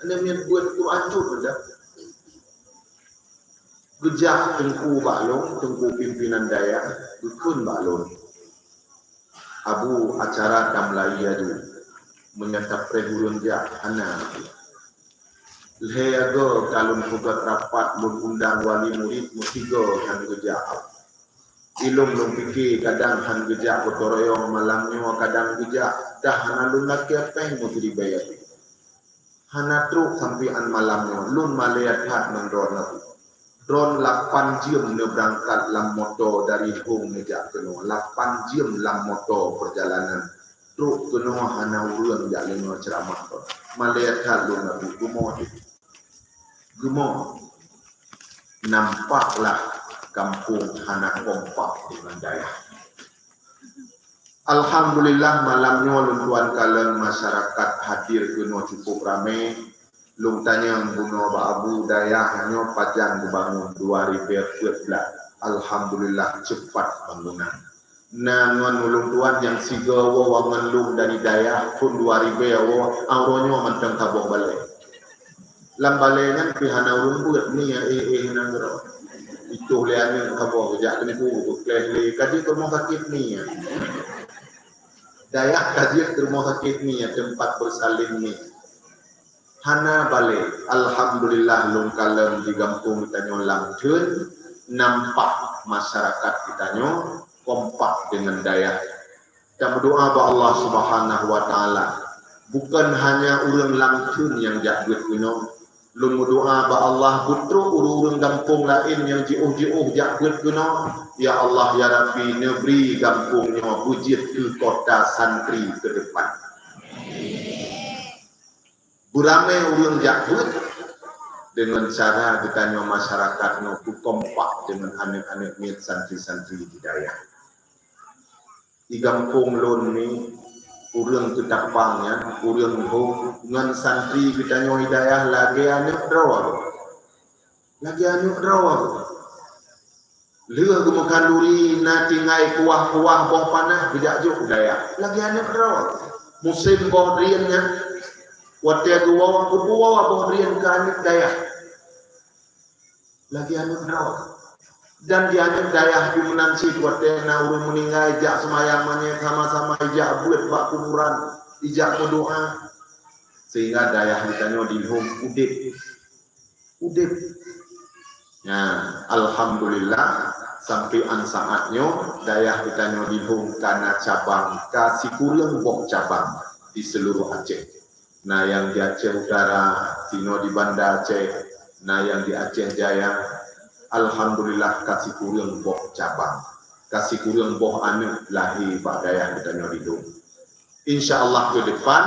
Aneuk miet buet Quran cut meudah. Geujak teungku bak lôn, teungku pimpinan dayah, geukheun bak lôn. Abu, acara ka meulayeue aju. Meunyoe tapreh ureueng jak, hana. Lhèe agoe ka lôn peugöt rapat, lôn undang wali murit meusigoe han geujak. Ilôn lôn pike kadang han geujak gotong royong, malam nyoe kadang geujak, dah hana lôn lakèe péng meusiribèe. Hana trok sampoe án malam nyoe, lôn malèe that ngon droeneuh. Droen lapan jeuem neubeurangkat lam moto dari Hong neujak keunoe. Lapan jeuem lam moto peurjalanan. Trok keunoe hana ureuëng jak deungoe ceuramah droen. Malée that lôn rabu, geumoe jih. Geumoe. Nampaklah gampông hana kompak deungon dayah. Alhamdulillah, malam nyoe lôn tuan kalon masyarakat hadir keunoe cukup ramé. Lôn tanyong bunoe bak Abu, dayah nyoe pajan geubangun, dua ribée peuet blah. Alhamdulillah, cepat bangunan. Na ngon ulôn tuan nyang sigoe woe ngon lôn dari dayah thon dua ribée woe, uroe nyoe mantong saboh balée. Lam balée nyan pih hana ureuëng beuet, mie éh-éh nanggroe. Itoh lé aneuëk saboh geujak teungku, geukleh lé, ka jeuet rumoh sakét mie. Dayah ka jeuet rumoh sakét mie, teumpat beusalin mie. Hana balée. Alhamdulillah, lôn kalon di gampông geutanyoe lam theun nampak masyarakat geutanyoe kompak deungon dayah. Tameudoa bak Allah Subhanahu wa Taala. Bukon hanya ureuëng lam theun nyang jak beuet keunoe. Lôn meudoa bak Allah, beutrok ureuëng-ureuëng gampông laén nyang jiôh-jiôh jak beuet keunoe. Ya Allah, ya Rabbi, neubri gampông nyoe beujeuet keu kota santri keu depan. Beuramé ureuëng jak beuet deungon cara geutanyoe masyarakat nyoe beukompak deungon aneuëk-aneuëk miet santri-santri di dayah. Di gampông lôn ni, ureuëng Keutapang nyan, ureuëng Hong ngon santri geutanyoe di dayah lagée aneuëk droe. Lagée aneuëk droe. Lheueh geumeukhanduri na tinggai kuah-kuah boh panah geujak jok u dayah. Lagée aneuëk droe. Musém boh drien nyan, watée geuwoe, geuwoe boh drien keu aneuëk dayah. Lagée aneuëk droe. Dan di aneuëk dayah pih meunan cit, watée na ureuëng meuninggai, jak seumayang manyét sama-sama ijak beuet bak kuburan, ijak meudoa. Sehingga dayah geutanyoe di Hong udeb. Udeb. Nah, alhamdulillah, sampai an saat nyoe dayah geutanyoe di Hong ka na cabang, ka sikureueng boh cabang di seluruh Aceh. Na nyang di Aceh Utara, sinoe di Banda Aceh, na nyang di Aceh Jaya. Alhamdulillah, ka sikureueng boh cabang, ka sikureueng boh aneuëk lahé bak dayah geutanyoe di Hong. Insya Allah ke depan,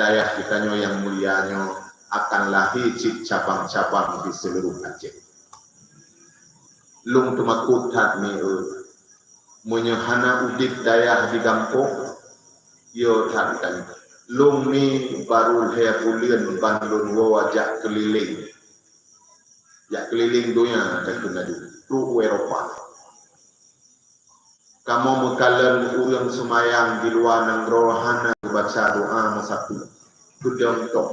dayah geutanyoe nyang mulia nyoe akan lahé cit cabang-cabang di seluruh Aceh. Lôn teumakot that mi eu, meunyoe hana udeb dayah di gampông, yo that kan. Lôn ni baru lhée buleuen ban lôn woe jak keulileng. Jak keulileng donya takheun laju, trok u Eropa. Kamoe meukalon ureuëng seumayang di luwa nanggroe hana geubaca doa meusapeue. Geudong tok.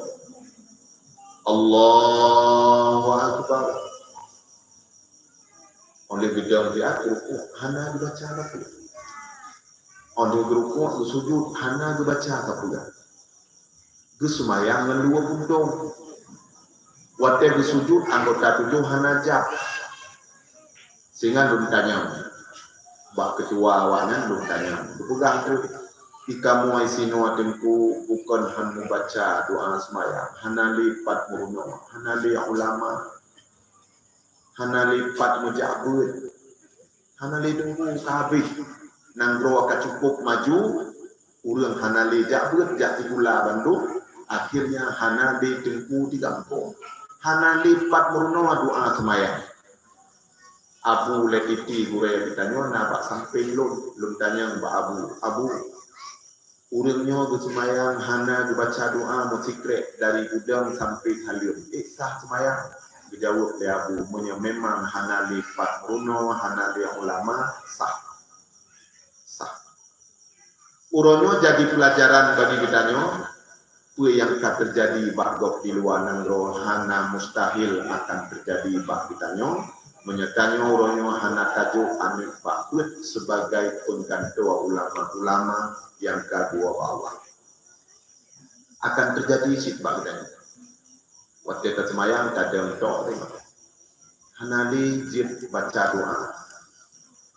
Allahu Akbar. Óh lheueh geudong di ateueh rukuk hana geubaca sapeue. Óh lheueh geurukuk geusujut hana geubaca sapeue. Geuseumayang ngon dua bundong. Watée geusujut anggota tujoh hana jab. Sehingga lôn tanyong bak keutua awaknyan, lôn tanyong, geupeugah teuk, "Di kamoe sinoe Teungku bukon hana baca doa seumayang, hana lé pat meurunoe, hana lé ulama, hana lé pat meujak beuet, hana lé teungku ka habéh. Nanggroe ka cukup maju, ureuëng hana lé jak beuet, jak sikula bandum, akhirnya hana lé teungku di gampông, hana lé pat meurunoe doa seumayang." Abu lé titi gurée geutanyoe na bak sampéng lôn, lôn tanyong bak Abu, "Abu, ureuëng nyoe geuseumayang hana geubaca doa meusikrek dari geudong sampai saleuem, ék sah seumayang?" Geujaweueb lé Abu, "Meunyoe memang hana lé pat meurunoe, hana lé ulama, sah." Sah. Uroe nyoe jadi peulajaran bagi geutanyoe, peue nyang ka teujadi bak gob di luwa nanggroe hana mustahil akan teujadi bak geutanyoe, meunyoe tanyoe uroe nyoe hana tajok aneuëk bak peuet sibagai peunggantoe ulama-ulama nyang ka geuwoe bak Allah. Akan teujadi cit bak geutanyoe. Watée taseumayang tadong tok teuh. Hana lé jeuet baca doa.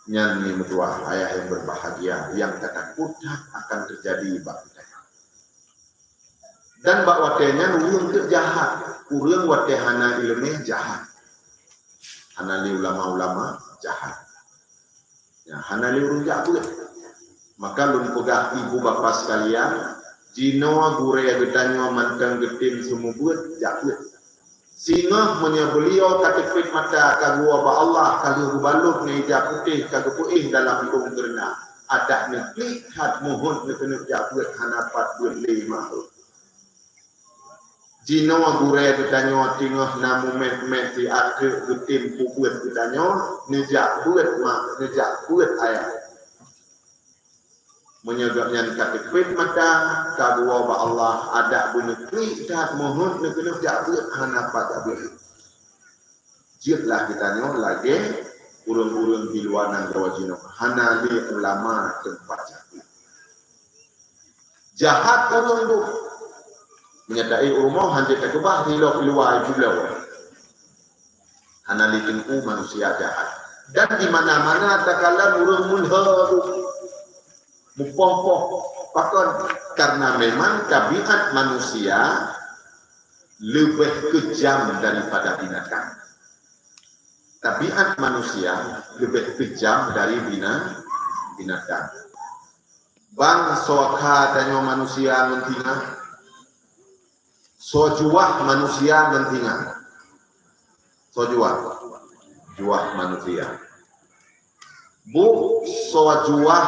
Nyan ni meutuah ayah nyang berbahagia, nyang tatakot that akan teujadi bak geutanyoe. Dan bak watée nyan ureuëng teuk jahat. Ureuëng watée hana iéleumé jahat. Hana lé ulama-ulama jahat. Ya, hana lé ureuëng jak beuet. Maka lôn peugah ibu bapa sekalian, jinoe gurée geutanyoe mantong geutem seumeubeuet jak beuet. Singoh meunyoe beuliau ka teupet mata ka geuwoe bak Allah, ka lheueh geubalot ngon ija putéh ka geupeuéh dalam lông keureuna, adak neuklik that muhot neukeuneuk jak beuet hana pat beuet lé meuhot. Jinoe gurée geutanyoe teungoh na mumet-met siat treuk geutem peubeuet geutanyoe, neujak beuet mak, neujak beuet ayah. Meunyoe gobnyan ka teupet mata, ka geuwoe bak Allah, adak beuneuklik that muhot neukeuneuk jak beuet hana pat jak beuet. Jeuetlah geutanyoe lagée ureuëng-ureuëng di luwa nanggroe jinoe, hana lé ulama teumpat jak beuet. Jahat ureuëng tu. Meunyoe taék u rumoh hanjeuet takeubah, ilok i luwa, i pulo. Hana lé teungku manusia jahat. Dan di mana-mana takalon ureuëng meulhö tu. Mupoh-poh. Pakon? Karena memang tabiat manusia leubeh keujam daripada binatang. Tabiat manusia leubeh keujam dari bina-, binatang. Bang soe kha tanyoe manusia ngon singa? Soe juah manusia ngon singa? Soe juah? Juah manusia. Bu, soe juah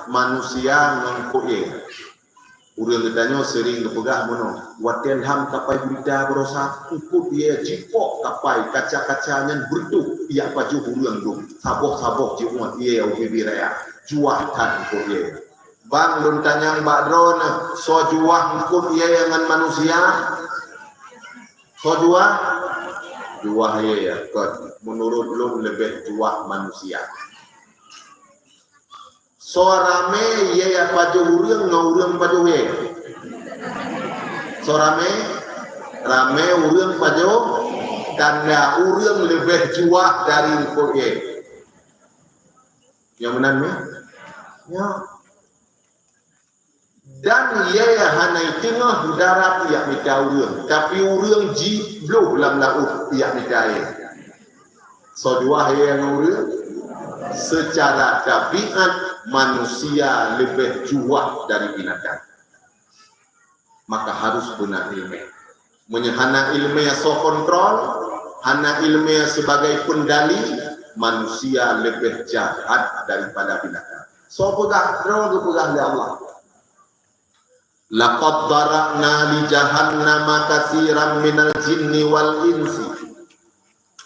manusia ngon eungkôt ié? Ureuëng geutanyoe seuring geupeugah meunoe, watée lham kapai gurita baroesa, eungkôt ié jipok kapai kaca-kaca nyan beureutoh, ijak pajoh ureuëng dum, saboh-saboh jiuet ié ubit-ubit raya, juah that eungkôt ié. Bang lôn tanyong bak droeneuh, soe juah eungkôt ié ngon manusia? Soe juah? Juah ié, kon. Meunurot lôn leubeh juah manusia. Soe ramé ié pajoh ureuëng ngon ureuëng pajoh ié? Soe ramé? Ramé ureuëng pajoh, tanda ureuëng leubeh juah dari eungkôt ié. Nyang meunan ni? Ya. Dan ié hana teungoh darat ijak mita ureuëng, tapi ureuëng jibloh lam laôt ijak mita ié. Soe juah ié ngon ureuëng? Secara tabiat manusia leubeh juah dari binatang. Maka harus beuna iéleumé. Meunyoe hana iéleumé soe kontrol, hana iéleumé sebagai peundali, manusia leubeh jahat daripada binatang. Soe peugah? Droe geupeugah lé Allah. Laqad dzara'na li jahannama katsiran minal jinni wal insi.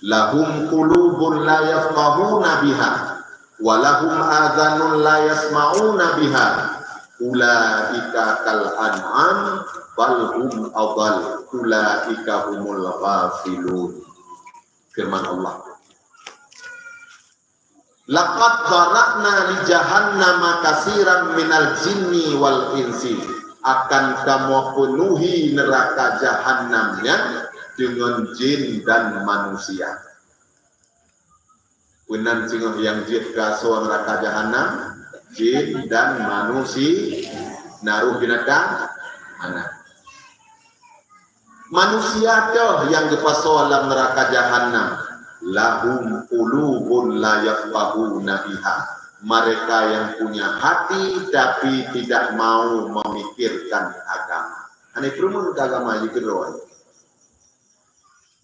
Lahum qulubun la yafqahuna biha, wa lahum adhanun la yasma'una biha. Ulaika kal an'am, bal hum adhal. Ulaika humul ghafilun. Firman Allah. Laqad dzara'na li jahannama katsiran minal jinni wal insi. Akan kamoe peunuhi neuraka jahannam nyan deungon jin dan manusia. Peunan singoh nyang jeuet keu asoe neuraka jahannam? Jin dan manusia. Na roh binatang? Hana. Manusia toh nyang geupasoe lam neuraka jahannam. Lahum qulubun la yafqahuna biha. Mereka yang punya hati tapi tidak mau memikirkan agama. Hana peurumoh keu agama jih keudroe.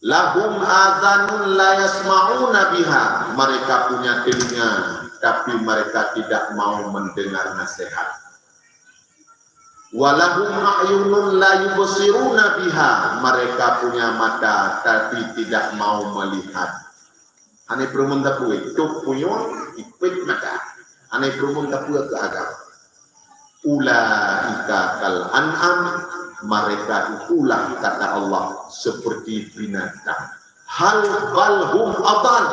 Lahum adhanun la yasma'una biha. Mereka punya telinga tapi mereka tidak mau mendengar nasihat. Walahum a'yunun la yubsiruna biha, mereka punya mata tapi tidak mau melihat. Hana peurumoh tapeue, tôp punyueng, ipét mata. Hana peurumoh tapeue keu agama. Ulaika kal an'am, mereka itulah kata Allah seperti binatang. Hal bal hum adhal,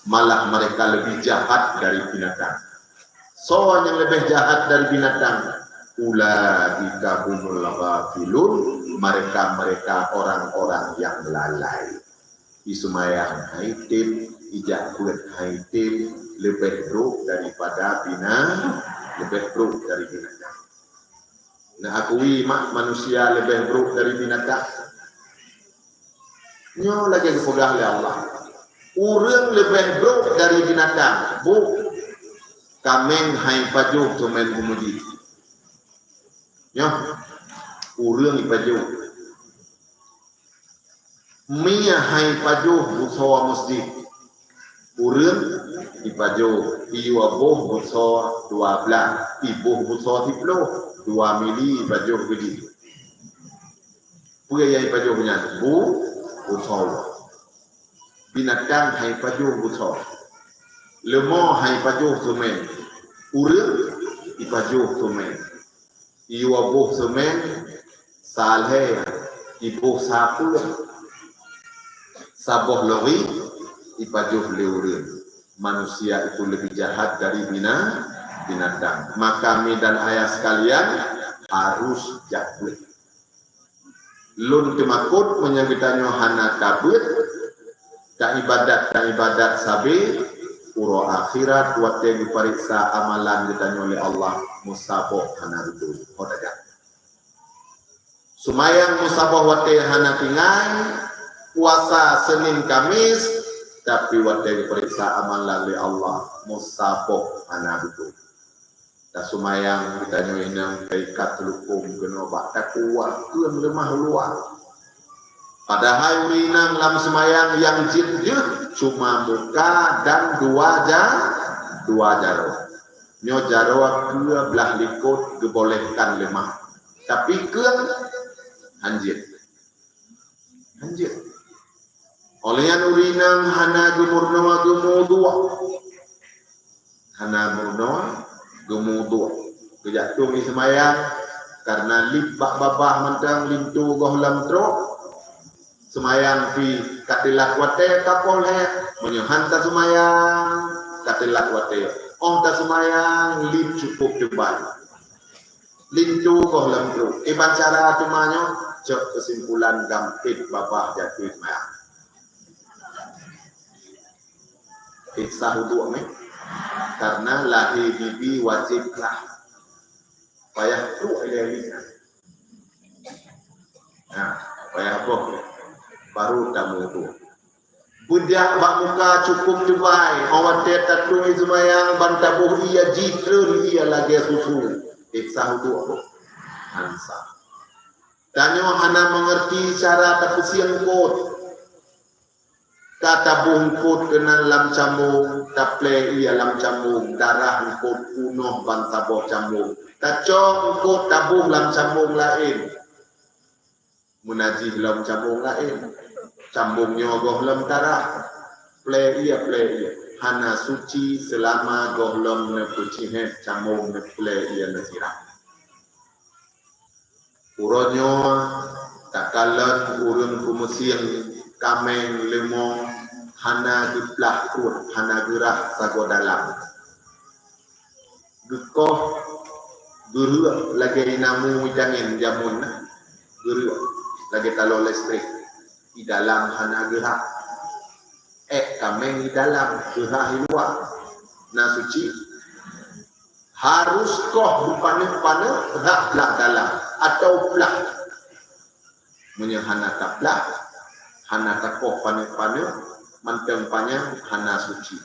malah mereka lebih jahat dari binatang. Soe nyang leubeh jahat dari binatang? Ulaika humul ghafilun, mereka-mereka orang-orang yang lalai. Iseumayang hai tem, ijak beuet hai tem, leubeh brok daripada bina-, leubeh brok dari binatang. Neuakui mak manusia leubeh brok dari binatang? Nyoe lagée geupeugah lé Allah, Ureuëng leubeh brok dari binatang. Bu, kaméng han ipajoh seumén u meuseujid. Nyoe, ureuëng ipajoh. Mie han ipajoh beusoe meuseujid. Ureuëng ipajoh, iyue boh beusoe dua blaih, iboh beusoe siplôh, dua mili ipajoh keu jih. Peue nyang ipajoh nyan? Bu, beusoe. Binatang han ipajoh beusoe. Leumo han ipajoh seumén. Ureuëng ipajoh seumén. Iyue boh seumén, salhé iboh sapeue. Saboh lori ipajoh lé ureuëng. Manusia itu lebih jahat dari bina-, binatang. Maka mi dan ayah sekalian, harus jak beuet. Lôn teumakot meunyoe geutanyoe hana tabeuet, taibadat-taibadat sabe, uroe akhirat watée geupareksa amalan geutanyoe lé Allah, meusaboh hana beutôi. Ho tajak. Seumayang meusaboh watée hana tinggai, puasa Senin Kamis, tapi watée geupareksa amalan lé Allah, meusaboh hana beutôi. Taseumayang geutanyoe inong taikat teulukong keunoe bak takue keuneuk leumah u luwa. Padahai ureuëng inong lam seumayang nyang jeuet deuh cuma muka dan dua ja-, dua jaroe. Nyoe jaroe keue blaih likot geubolehkan leumah. Tapi keueng han jeuet. Han jeuet. Óh lheueh nyan ureuëng inong hana geumeurunoe geumuduek. Hana meurunoe geumuduek. Geujak tueng seumayang, kareuna lieb bak babah mantong linto gohlom trok. Seumayang pih ka teulat watée ka poh lhée, meunyoe han taseumayang ka teulat watée. Óh taseumayang lieb cukup teubai. Linto gohlom trok. Kiban cara teuma nyoe, cok keusimpulan gampét babah jatoh seumayang. Sah uduk meh. Kareuna lahé bibi wajéb lah. Payah trok ilée-ilée. Nah, payah boh. Baru tamudu. Beujak bak muka cukup teubai, óh watée tatueng seumayang ban taboh ié jitreun ié lagée susu. Sah uduk boh. Han sah. Tanyoe hana meungeurti cara tapeusieng eungkot. Ka taboh eungkot keunan lam cambong, taplée ié lam cambong, darah eungkot punoh ban saboh cambong. Tacok eungkot taboh lam cambong laén. Meunajih lam cambong laén. Cambong nyoe gohlom tarah. Plée ié, plée ié. Hana suci seulama gohlom neupeucihét cambong neuplée ié neusirah. Uroe nyoe takalon ureuëng peumeusieng kaméng leumo hana geuplah pruet, hana geurhah sagoe dalam. Geukoh geureuek lagée inamu itangen jameun na, geureuek lagée taloe listrik, di dalam hana geurhah. Ék kaméng di dalam, geurhah di luwa. Na suci? Harus koh beupaneuk-paneuk rhah blah dalam atau plah. Meunyoe hana taplah, hana takoh paneuk-paneuk, mantong panyang hana suci.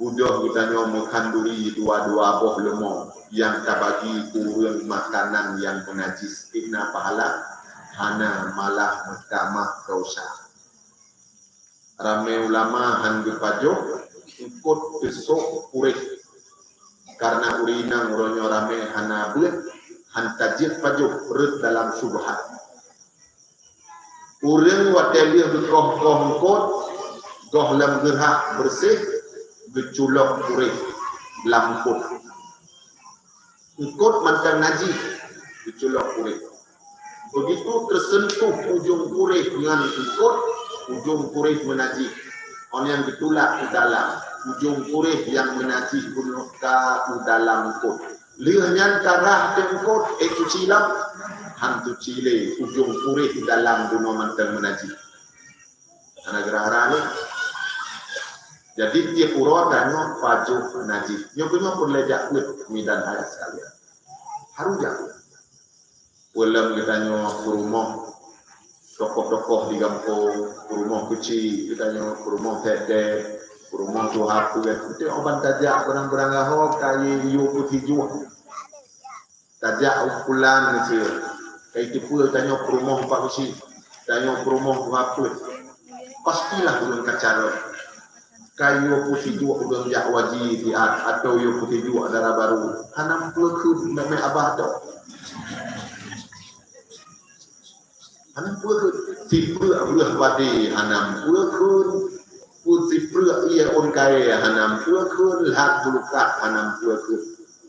Beudôh geutanyoe meukhanduri dua-dua boh leumo nyang tabagi keu ureuëng makanan nyang meunajis, na pahala? Hana, malah meutamah desya. Ramé ulama han geupajoh eungkot teusok puréh. Kareuna ureuëng inong uroe nyoe ramé hana beuet, han tajeuet pajoh rhot dalam syubhat. Ureuëng watée lheueh geukoh-koh eungkot, gohlom geurhah beureuséh, geuculok puréh lam eungkot. Eungkot mantong najih, geuculok puréh. Beugitu teuseuntuh ujong puréh ngon eungkot, ujong puréh meunajih. Óh nyan geutulak u dalam, ujong puréh nyang meunajih bunoe ka u dalam eungkot. Lheueh nyan tarhah teuk eungkot, ék cuci lom? Han cuci lé, ujong puréh dalam bunoe mantong meunajih. Hana geurhah-rhah lé. Jadi, tieb uroe tanyoe pajoh najih. Nyoe keuh nyoe peureulée jak beuet midan ayah sekalian. Harus jak beuet. Peulom geutanyoe peurumoh. tokoh-tokoh di gampông, peurumoh keuchik geutanyoe, peurumoh thèk-thèk, peurumoh tuha peuet. Beutôi, 'oh ban tajak beurang-beurang gaho, ka yue peusijuek. Tajak u pulan miseue, ka iteupeue tanyoe peurumoh bak beusi, tanyoe peurumoh tuha peuet. Pastilah ureueng ka carông. Ka yue peusijuek ureueng jak haji siat, atawa yue peusijuek dara barô, hana peue kheun mè-mè abah tôh. Hana peue kheun. Sipreuk breueh padé hana peue kheun. Peue sipreuk ié ôn kayèe hana peue kheun. Lhak bulukat hana peue kheun.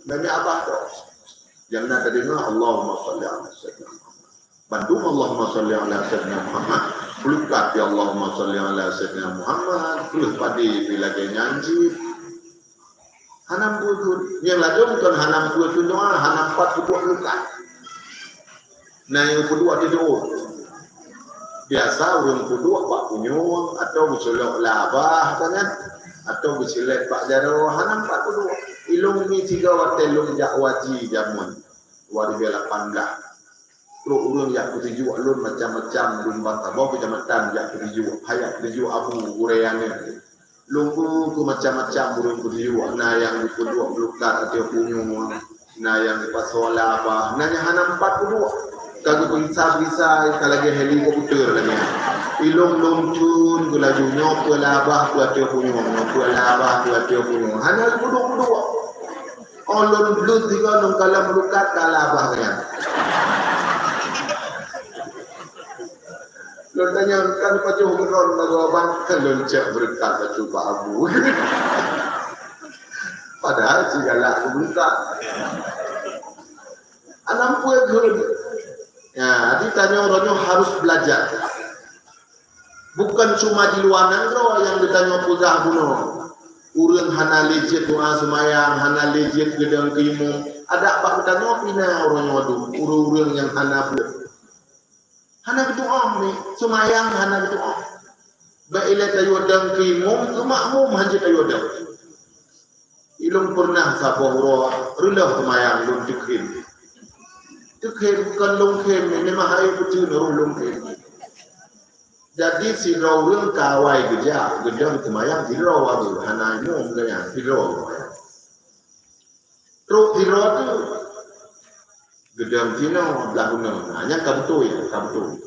Mè-mè abah tôh. Nyang na tadeungoe, Allahumma shalli ala Sayyidina Muhammad. Bandum Allahumma shalli ala Sayyidina Muhammad. Bulukat pi Allahumma shalli ala Sayyidina Muhammad. Breueh padé pi lagèe nyan cit. Hana peue kheun. Nyang ladôm kon hana peue kheun doa, hana pat peuduek lukat. Na nyang peuduek teuduek. Biasa ureueng peuduek bak punyueng, atawa geuseulok lam abah, kan? Atawa geuseulok bak jaroe, hana pat peuduek. Ilôn mi tiga watèe lôn jak haji jameun dua ribu lapan belas. Trok ureueng jak peusijuek lôn macam-macam, lôn ban saboh keucamatan jak peusijuek, hai jak peusijuek abu gurèe aneuk. Lôn beu keu macam-macam ureueng peusijuek, na nyang geupeuduek bulukat ateueh punyueng, na nyang geupasoe lam abah, na nyang hana pat peuduek. Ka geupeuriksa-peuriksa, ka lagèe helikopter lagèe nyan. Ilôn lôn cun keu laju nyoe peue lam abah, peue ateueh punyueng, nyoe peue lam abah, peue ateueh punyueng. Hana geupeuduek-peuduek. Oh, lôn bleuet tiga lôn kalon bulukat ka lam abah nyan. Lôn tanyong, "Kan pajoh keudroe lagoe abang?" "Kan lôn cok beureukat bacut bak abu." Padahai si galak keu beureukat. Hana peue kheun. Ya, jadi tanyoe uroe nyoe harus belajar. Bukan cuma di luwa nanggroe nyang geutanyoe peugah bunoe. Ureueng hana lé jeuet doa seumayang, hana lé jeuet geudong keu imum. Adak bak geutanyoe pih na uroe nyoe dum, ureueng-ureueng nyang hana buet. Hana geutu'oh mi, seumayang hana geutu'oh. Bèk ilèe tayue dong keu imum, keu makmum hana jeuet tayue dong. Ilôn peureunah saboh uroe reuloh seumayang lôn teukhém. Teukhém kon lôn khém, memang hai peuteun roh lôn khém. Jadi sidroe ureueng ka awai geujak, geudong seumayang sidroe baru, hana imum geuh nyan, sidroe seumayang. Trok sidroe tu, geudong sinoe blah unoe. Ha, nyan ka beutôi, ka beutôi.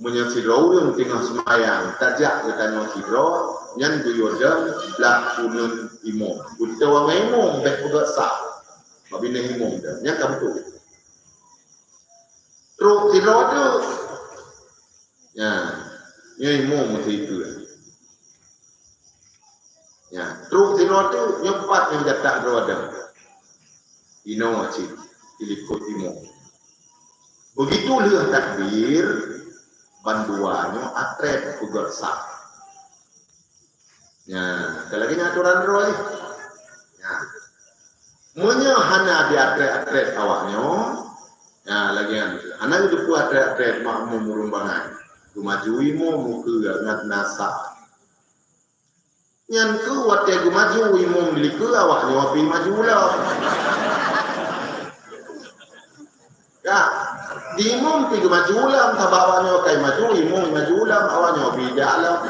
Meunyoe sidroe ureueng teungoh seumayang, tajak geutanyoe sidroe, nyan geuyue dong blah uneuen imum. Beutôi ngon imum, bèk peugöt saf. Bak binéh imum dong, nyan ka beutôi. Trok sidroe tu, ya, nyoe imum meusipeue. Ya, trok sidroe tu, nyoe pat nyang jatah droe dong. Inoe cit, dilikot imum. Begitu lheueh takbir, bandua nyoe atrét peugöt saf. Ya, ka lagèe nyan atoran droe. Ya. Meunyoe hana diatrét-atrét awak nyoe, ya, lagèe nyan. Hana geuteupeue atrét-atrét makmum ureueng bangai. Geumaju imum ukeue ngat na saf. Nyan keuh watèe geumaju imum di likeue awak nyoe pih maju lom. Ka, di imum pih geumaju lom, sabab awak nyoe ka maju, imum maju lom, awak nyoe pih jak lom.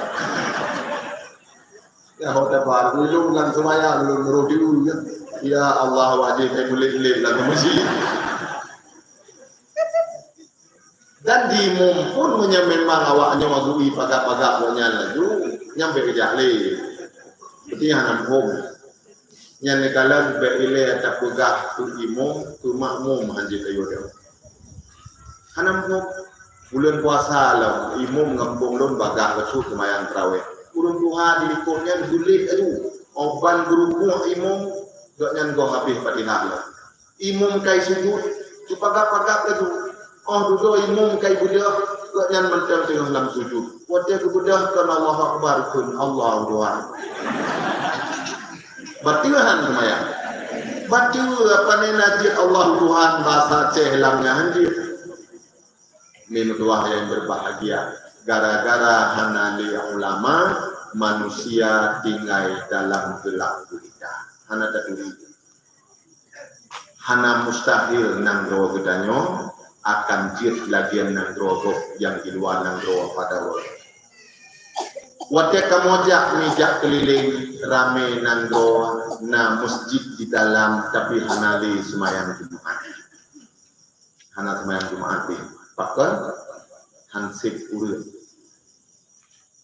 Ya, ho tebar, ulôn lam seumayang, ulôn meurôh di ureueng. Ya Allah, wajéb ai mulet-mulet lam masjid. Dan di imum pun meunyoe memang awak nyoe geui pagab-pagab gobnyan laju, nyan bèk geujak lé. Berarti hana muphom. Nyan neukalon bèk ilèe tapeugah keu imum, keu makmum hana jeuet tayue dong. Hana muphom. Buleuen puasa lom, imum ngon pong lôn bagaih bacut seumayang tarawih. Ureueng tuha di likot nyan geulet laju. 'Oh ban geurukuk imum, gobnyan goh habéh Fatihah lom. Imum kai sujud, geupagab-pagab laju. 'Oh dudoe imum kai beudôh, gobnyan mantong teungoh lam sujud. Watèe geubeudôh kon Allahu Akbar, kheun Allahu Tuhan. Bateue han seumayang. Bateue, pane na jeuet Allahu Tuhan, bahasa Aceh lam nyan han jeuet. Meutuah nyang berbahagia, gara-gara hana lé ulama, manusia tinggai dalam gelap gulita. Hana taturi. Hana mustahil nanggroe geutanyoe akan jeuet lagée nanggroe gob nyang di luwa nanggroe pada uroe nyoe. Watée kamoe jak, meujak keulileng, ramé nanggroe, na meuseujid di dalam, tapi hana lé seumayang Jumat. Hana seumayang Jumat lé. Pakon? Hanseb ureuëng.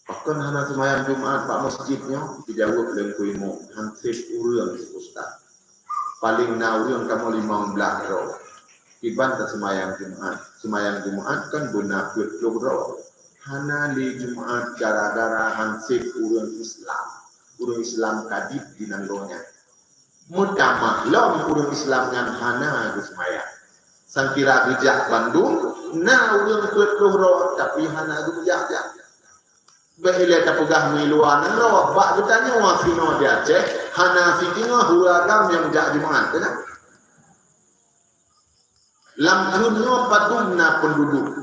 Pakon hana seumayang Jumat bak meuseujid nyoe? Jijaweueb lé Teungku Imum, hanseb ureuëng, Ustaz. Paleng na ureuëng kamoe limong blaih droe. Kiban taseumayang Jumat. Seumayang Jumat kan beuna peuet ploh droe. Hana lé Jumat gara-gara hanseb ureuëng Islam. Ureuëng Islam kadib di nanggroe nyan. Meutamah lom ureuëng Islam nyan hana geuseumayang. Sangkira geujak bandum, na ureuëng peuet ploh droe, tapi hana geujak-jak. Bék ilée tapeugah meuiluwa nanggroe, bak geutanyoe sinoe di Aceh, hana siteungoh ureuëng agam nyang jak Jumat, keunan. Lam kheun nyoe padum na peunduduek?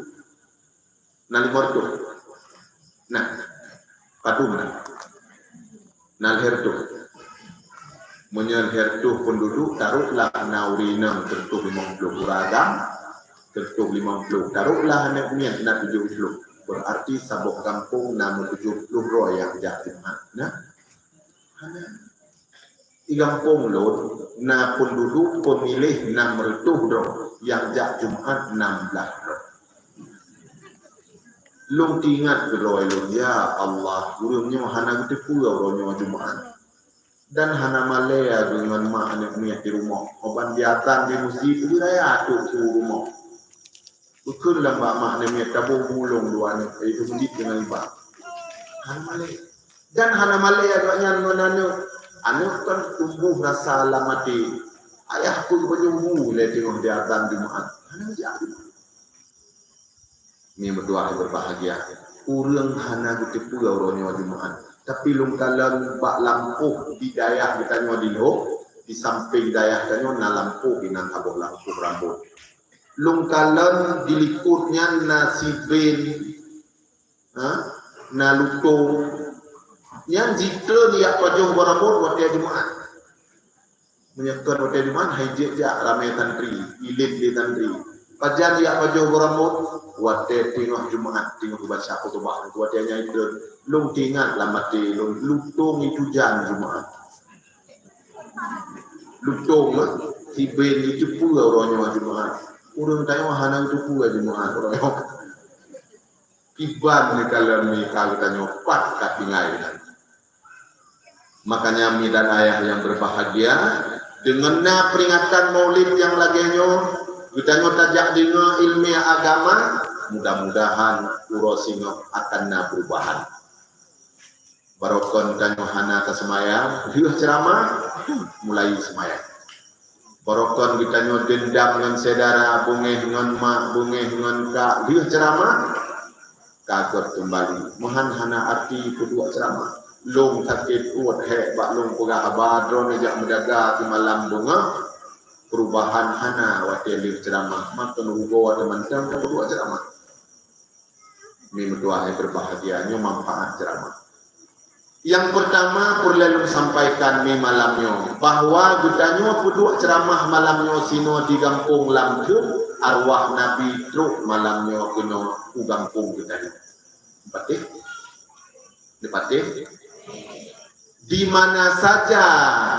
Na limong reutôh. Nah, padum na? Na lhée reutôh. Meunyoe lhée reutôh peunduduek, taroklah na ureuëng inong teuntôh limong ploh ureuëng agam, teuntôh limong ploh. Taroklah aneuk miet na tujoh ploh. Berarti saboh gampông na meutujoh ploh droe nyang jak Jumat. Nah, hana. Di gampông lôn na peunduduek peumiléh nam reutôh droe, nyang jak Jumat nam blaih droe. Lôn teuingat keudroe lôn, ya Allah, ureuëng nyoe hana geuteupeue uroe nyoe Jumat. Dan hana malée deungon mak aneuk miet di rumoh. Uban di azan di meuseujid, beuraya trok u rumoh. Bukon lam bak mak aneuk miet, taboh bu lôn dua aneuk, eh, itu meuseujid deungon iba. Hana malée. Dan hana malée awaknyan ngon aneuk. Aneuk kan tumbuh rasa lam até. Ayah pun meunyoe bu lé teungoh di azan Jumat. Hana jak. Ni meutuah berbahagia. Ureuëng hana geuteupeue uroe nyoe Jumat. Tapi lôn kalon bak lampôh di dayah geutanyoe di Lhok, di sampéng dayah tanyoe na lampôh inan saboh lampôh rambot. Lôn kalon di likot nyan na siben, ha? Na lutông. Nyan jitreun jak pajoh barambot watée Jumat. Meunyoe kon watée Jumat, hai jeuet jak ramé santri, ilét lé santri. Pajan jak pajoh barambot, watée teungoh Jumat, teungoh baca khutubah, watée nyan itreun, lôn teuingat lam até lôn, lutông itu jan Jumat. Lutông, eh, siben itu peue uroe nyoe Jumat. Ureuëng tanyoe hana itu peue Jumat uroe nyoe. Kiban neukalon mita geutanyoe pat ka tinggai. Makanya, mi dan ayah yang berbahagia, deungon na peringatan Maulid nyang lagée nyoe, geutanyoe tajak deungoe iéleumé agama, mudah-mudahan uroe singoh akan na perubahan. Barokon tanyoe hana taseumayang, lheueh ceuramah, mulai seumayang. Barokon geutanyoe deundam ngon syedara, beungéh ngon mak, beungéh ngon kak, lheueh ceuramah, ka gét keumbali. Meuhan hana arti peuduek ceuramah. Lôn sakét pruet hék bak lôn peugah haba, droeneuh jak meudaga simalam beungoh, perubahan hana watée lheueh ceuramah. Mantong rugoe teumantong ka peuduek ceuramah. Mi meutuah nyang berbahagia, nyoe manfaat ceuramah. Yang pertama, peureulée lôn sampaikan mi malam nyoe, bahwa geutanyoe peuduek ceuramah malam nyoe sinoe di gampông lam kheun, arwah Nabi trok malam nyoe keunoe u gampông geutanyoe. Patéh? Dipatéh? Di mana saja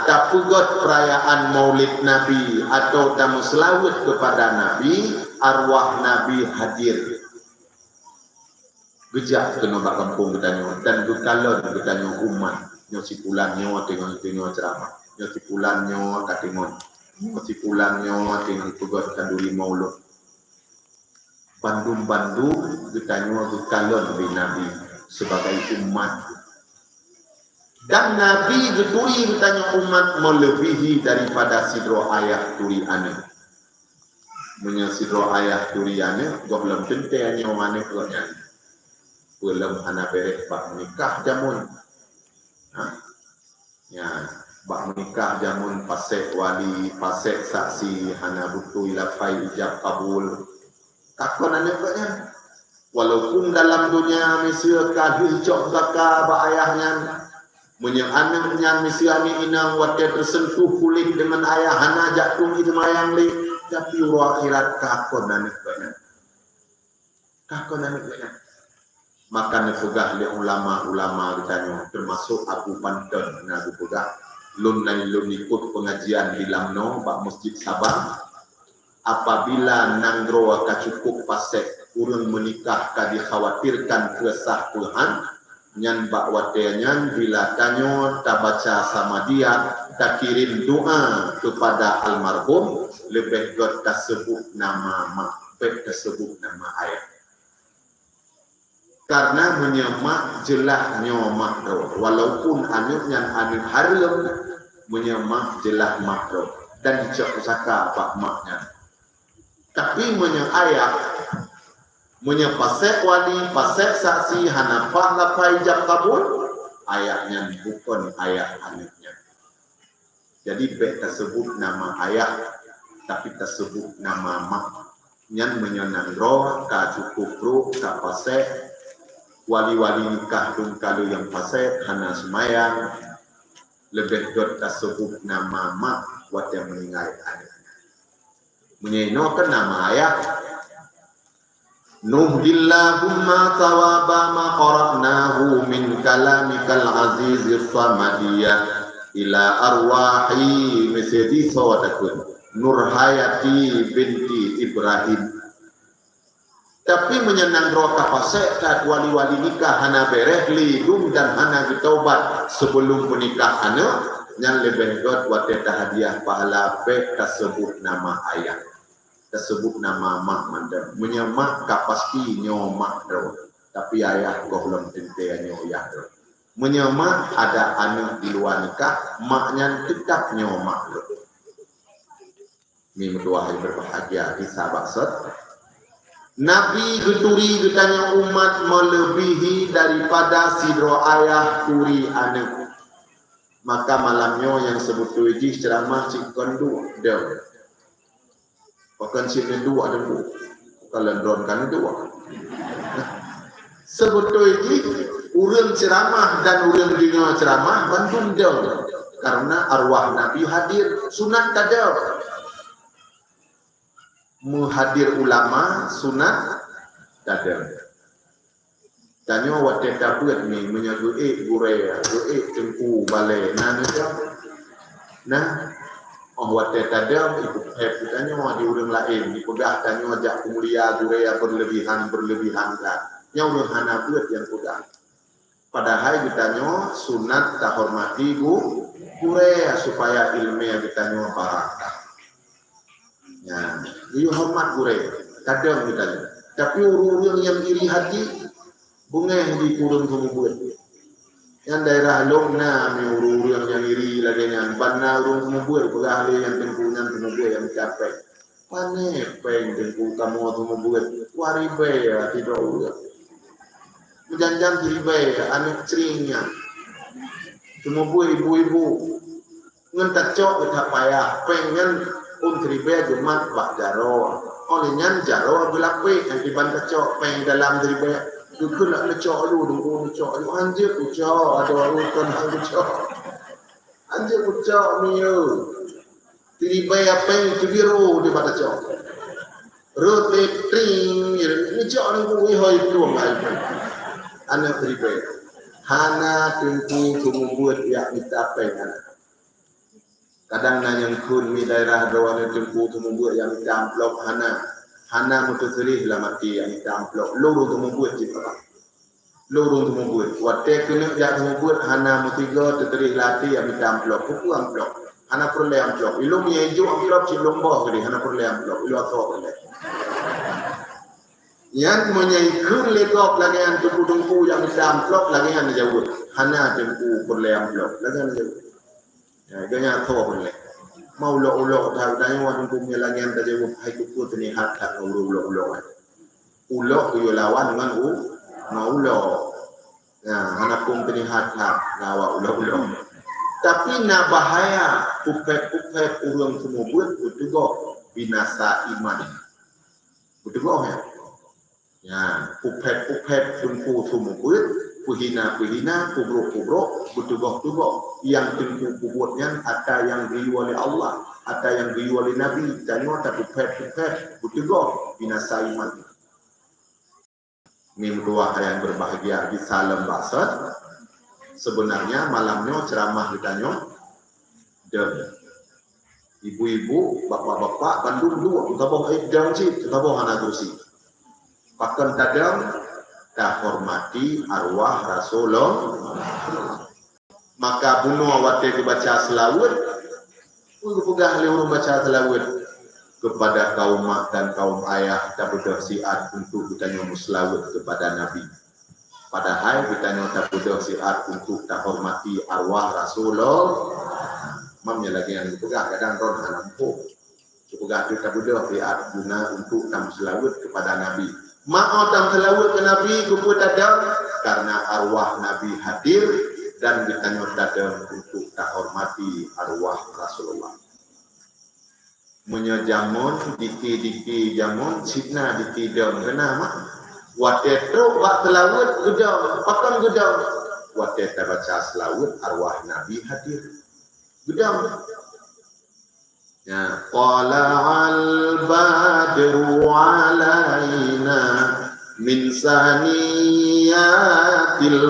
tapeugét perayaan Maulid Nabi atau tameuseulaweuet kepada Nabi, arwah Nabi hadir. Geujak keunoe bak gampông geutanyoe dan geukalon geutanyoe umat. Nyoe si pulan nyoe teungoh, teungoh ceuramah. Nyoe si pulan nyoe ka teungoh. Nyoe si pulan nyoe teungoh peugét khanduri maulud. Bandum-bandum geutanyoe geukalon lé Nabi sibagai umat. Dan Nabi geuturi geutanyoe umat meuleubihi daripada sidroe ayah turi aneuk. Meunyoe sidroe ayah turi aneuk, gohlom teuntée nyoe aneuk gobnyan. Peue lom hana béréh bak meunikah jameun. Ha? Nyan, bak meunikah jameun pasék wali, pasék saksi, hana beutôi lafai ijab kabul. Takon aneuk gobnyan. Walaupun dalam donya miseue ka lheueh cok zaka bak ayah nyan, meunyoe aneuk nyan miseue aneuk inong watée teuseuntuh puléh deungon ayah hana jak tueng seumayang lé, tapi uroe akhirat ka kon aneuk gobnyan. Ka kon aneuk geuh nyan. Maka neupeugah lé ulama-ulama geutanyoe, teumasok Abu Panton na geupeugah, lôn na lôn ikot peungajian di Lamno bak Masjid Sabang, apabila nanggroe ka cukup pasék, ureuëng meunikah ka dikhawatirkan keu sah peu han, nyan bak watée nyan bila tanyoe tabaca Samadiyah, takirém doa keupada almarhum, leubeh gét taseubut nama mak, bék taseubut nama ayah. Karena meunyoe mak jeulaih nyoe mak droe, walaupun aneuk nyan aneuk hareuem, meunyoe mak jeulaih mak droe dan dicok pusaka bak mak nyan. Tapi meunyoe ayah, meunyoe pasék wali, pasék saksi hana paih lapai ijab kabul, ayah nyan bukon ayah aneuk nyan. Jadi bék taseubut nama ayah, tapi taseubut nama mak. Nyan meunyoe nanggroe ka cukup brok, ka pasék, wali-wali nikah dum ka lheueh nyang pasék, hana seumayang, leubeh gét taseubut nama mak watée meuninggai aneuk. Meunyoe inoe kan nama ayah. Nuhdillahumma thawaba ma qara'nahu min kalamikal azizis samadiyah ila arwahi, miseue di soe takheun, Nurhayati binti Ibrahim. Tapi meunyoe nanggroe ka pasék that, wali-wali nikah hana béreh lidum dan hana geutaubat seubeulom peunikah aneuk, nyan leubeh gét watée tahadiah pahala, bék taseubut nama ayah. Taseubut nama mak mantong. Meunyoe mak ka pasti nyoe mak droe, tapi ayah gohlom teuntée nyoe yah droe. Meunyoe mak ada aneuk di luwa nikah, mak nyan teutab nyoe mak droe. Ni meutuah nyang berbahagia di sahabat sot. Nabi geuturi geutanyoe umat meuleubihi daripada sidroe ayah turi aneuk. Maka malam nyoe nyang seubeutôi jih ceuramah cit kon duek deuh. Pakon cit neuduek deuh, bukan lôn droe kan neuduek. Seubeutôi jih ureuëng ceuramah dan ureuëng deungoe ceuramah bandum deuh. Karena arwah Nabi hadir, sunat tadeuh. Meuhadir ulama sunat tadeuh. Tanyoe watée tabeuet mi, meunyoe geuék gurée, geuék teungku balée, na neudeuh? Na. Oh watée tadeuh, ipeupéb geutanyoe di ureuëng laén, ipeugah tanyoe jak peumulia gurée beureulebihan-beureulebihan that. Nyan ureuëng hana beuet nyang peugah. Padahai geutanyoe sunat tahormati gu-, gurée supaya iéleumé geutanyoe barakah. Nyan, geuyue horeumat gurée, kadang geutanyoe. Tapi ureuëng-ureuëng nyang iri hati, beungéh di ureuëng seumeubeuet. Nyan daerah lôn na mi ureuëng-ureuëng nyang iri lagée nyan, ban na ureuëng seumeubeuet, peugah lé nyang teungku nyan seumeubeuet nyang meucapée. Pané péng teungku kamoe seumeubeuet, dua ribée ya sidroe ureuëng. Meujan-jan siribée aneuk cring nyan. Seumeubeuet ibu-ibu. Ngon tacok geuh that payah, péng nyan ôn siribée geumat bak jaroe. Óh lheueh nyan jaroe geulapék nyan kiban tacok péng dalam siribée. Geukheun lak neucok lu, teungku neucok lu, hanjeuet kucok, adoe lu kon han kucok. Hanjeuet kucok miyeu. Siribée péng teubiru di mata cok. Rot lé tring, ngicok nunggu ihoi plueng hai. Aneuk siribée. Hana teungku seumeubeuet jak mita péng hana. Kadang na nyang kheun mi daerah droe aneuk teungku seumeubeuet jak mita amplop hana. Hana meuteuseuleh lam até jak mita amplop. Lôn seumeubeuet cit babah. Lôn ureuëng seumeubeuet. Watée keuneuk jak seumeubeuet hana meusigoe teuteureh lam até jak mita amplop. Peue amplop? Hana peureulée amplop. Ilôn nyang ijok amplop cit lôn boh keudeh hana peureulée amplop. Ilôn asoe peureulée. Nyan meunyoe ikheun lé gob lagée nyan teungku-teungku jak mita amplop lagée nyan jaweueb. Hana teungku peureulée amplop. Lagée nyan jaweueb. Ya, geuhnyan asoe peureulée. Ma ulok-ulok that tanyoe teungku meunyoe lagée nyan tajaweueb hai teungku teunihat that ngon ulok-ulok. Ulok geuyue lawan ngon u-, ngon ulok. Nah, hana phon teunihat that ngon awak ulok-ulok. Tapi na bahaya, puphét-puphét ureuëng seumeubeuet beuteugöh binasa iman. Beuteugöh ya. Ya, puphét-puphét teungku seumeubeuet, peuhina-peuhina, pubrok-pubrok, beuteugöh-teugöh. Nyang teungku peubuet nyan ata nyang geuyue lé Allah, ata nyang geuyue lé Nabi, tanyoe tapuphét-puphét, beuteugöh binasa iman. Meutuah yang berbahagia di salem basot. Sebenarnya malam nyoe ceramah geutanyoe deuh. Ibu-ibu, bapak-bapak, bandum duek, teutabong, eh, dong cit, teutabong hana kursi. Pakon tadong? Tahormati arwah Rasulullah. Maka bunoe watée geubaca seulaweuet, peue geupeugah lé ureuëng baca seulaweuet? Kepada kaum mak dan kaum ayah, tabeudôh siat untuk geutanyoe meuseulaweuet kepada Nabi. Padahai geutanyoe tabeudôh siat untuk tahormati arwah Rasulullah. Mam nyang lagée nyan geupeugah, kadang droe hana muphom. Geupeugah teuh tabeudôh siat guna untuk tameuseulaweuet kepada Nabi. Meu'oh tameuseulaweuet keu Nabi, keupeue tadong? Karena arwah Nabi hadir dan geutanyoe tadong untuk tahormati arwah Rasulullah. Meunyoe jameun, diki-diki jameun, cit na diki dong, keunan mah. Watée trok bak seulaweuet, geudong. Pakon geudong? Watée tabaca seulaweuet, arwah Nabi hadir. Geudong. Ya, tala'al badru 'alaina min saniyatil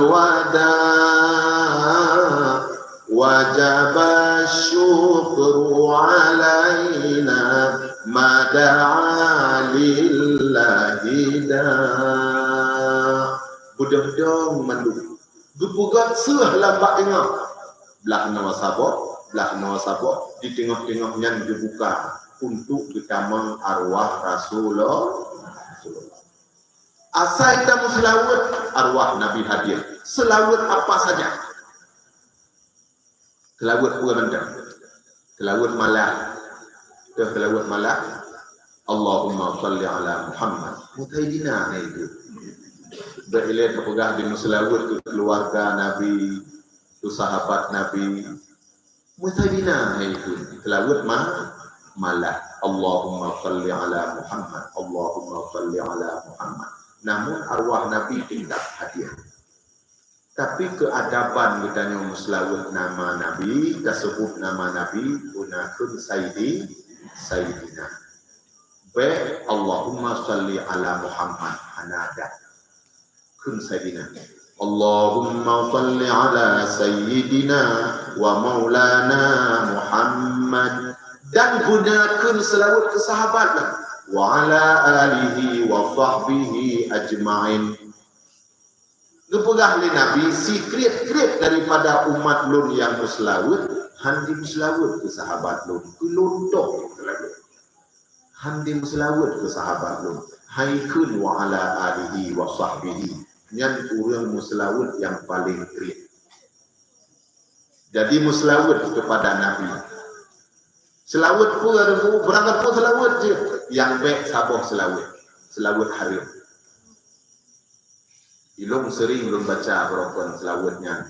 wada', wajaba syukru 'alaina ma da'a lillahi da'. Beudôh dong mandum. Geupeugét seuh lam bak teungoh. Blaih noe saboh, blaih noe saboh, di teungoh-teungoh nyan geubuka untuk geutamong arwah Rasulullah. Asai tameuseulaweuet, arwah Nabi hadir. Seulaweuet apa saja. Seulaweuet peue mantong. Seulaweuet malam. Teuh seulaweuet malam. Allahumma salli ala Muhammad. Meusaidina hai tu. Bèk ilèe teupeugah dimeuseulaweuet keu keuluwarga Nabi, keu sahabat Nabi. Meusaidina hai tu. Seulaweuet ma-, malam. Allahumma salli ala Muhammad. Allahumma salli ala Muhammad. Namun arwah Nabi tetap hadir. Tapi keuadaban geutanyoe meuseulaweuet nama Nabi, taseubut nama Nabi, beuna kheun Saidi, Saidina. Bèk Allahumma salli ala Muhammad, hana adat. Kheun Saidina. Allahumma salli ala Sayyidina wa Maulana Muhammad. Dan beuna kheun seulaweuet keu sahabat, wa ala alihi wa sahbihi ajma'in. Geupeugah lé Nabi, sikriet-kriet daripada umat lôn nyang meuseulaweuet, han dimeuseulaweuet keu sahabat lôn, keu lôn toh meuseulaweuet. Han dimeuseulaweuet keu sahabat lôn, hai kheun wa ala alihi wa sahbihi, nyan ureuëng meuseulaweuet nyang paleng kriet. Jadi meuseulaweuet keupada Nabi. Seulaweuet peue, beurangkat peue seulaweuet jeuet, nyang bèk saboh seulaweuet, seulaweuet hareuem. Ilôn seuring lôn baca barokon seulaweuet nyan.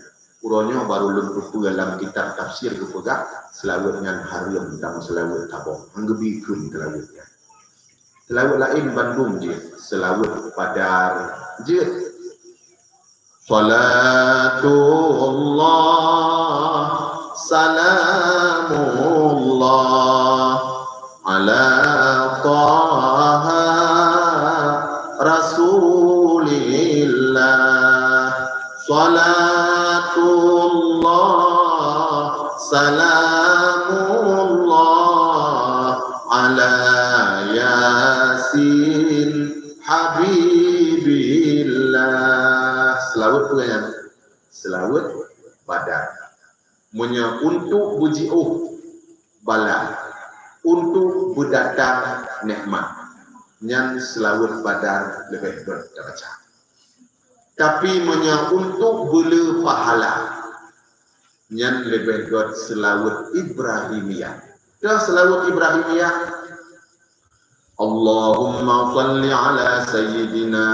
Uroe nyoe barô lôn peupeue lam kitab tafsir geupeugah, seulaweuet nyan hareuem tameuseulaweuet saboh. Han geubi kheun seulaweuet nyan. Seulaweuet laén bandum jeuet, seulaweuet Badar jeuet. Salatullah, salamullah, ala Taha Rasulillah. Salatullah, salamullah, ala Yasin Habibillah. Seulaweuet peue nyan? Seulaweuet Badar. Meunyoe untuk beujiôh bala, untuk beudatang nikmat, nyan seulaweuet Badar leubeh gèt tabaca. Tapi meunyoe untuk beulé pahala, nyan leubeh gèt seulaweuet Ibrahimiyah. Ka seulaweuet Ibrahimiyah, Allahumma salli ala Sayyidina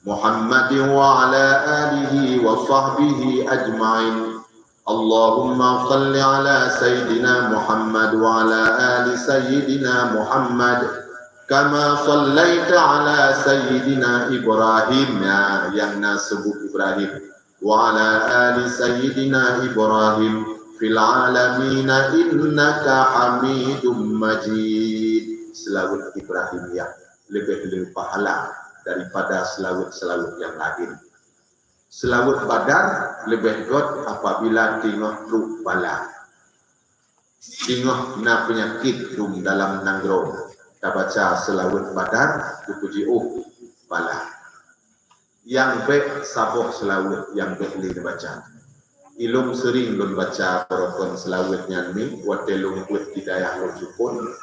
Muhammadin wa ala alihi wa sahbihi ajma'in. Allahumma salli ala Sayyidina Muhammad wa ala ali Sayyidina Muhammad, kama sallaita ala Sayyidina Ibrahim. Nah, nyang na seubut Ibrahim. Wa ala ali Sayyidina Ibrahim fil alamin innaka Hamidum Majid. Seulaweuet Ibrahimiyah leubeh le pahala daripada seulaweuet-seulaweuet nyang laén. Seulaweuet Badar leubeh gét apabila teungoh trok bala. Teungoh na peunyakét dum dalam nanggroe, tabaca seulaweuet Badar, geupeujiôh bala. Nyang bék saboh seulaweuet nyang bék lé neubaca. Ilôn seuring lôn baca barokon seulaweuet nyan mi watée lôn beuet di dayah lôn sukon.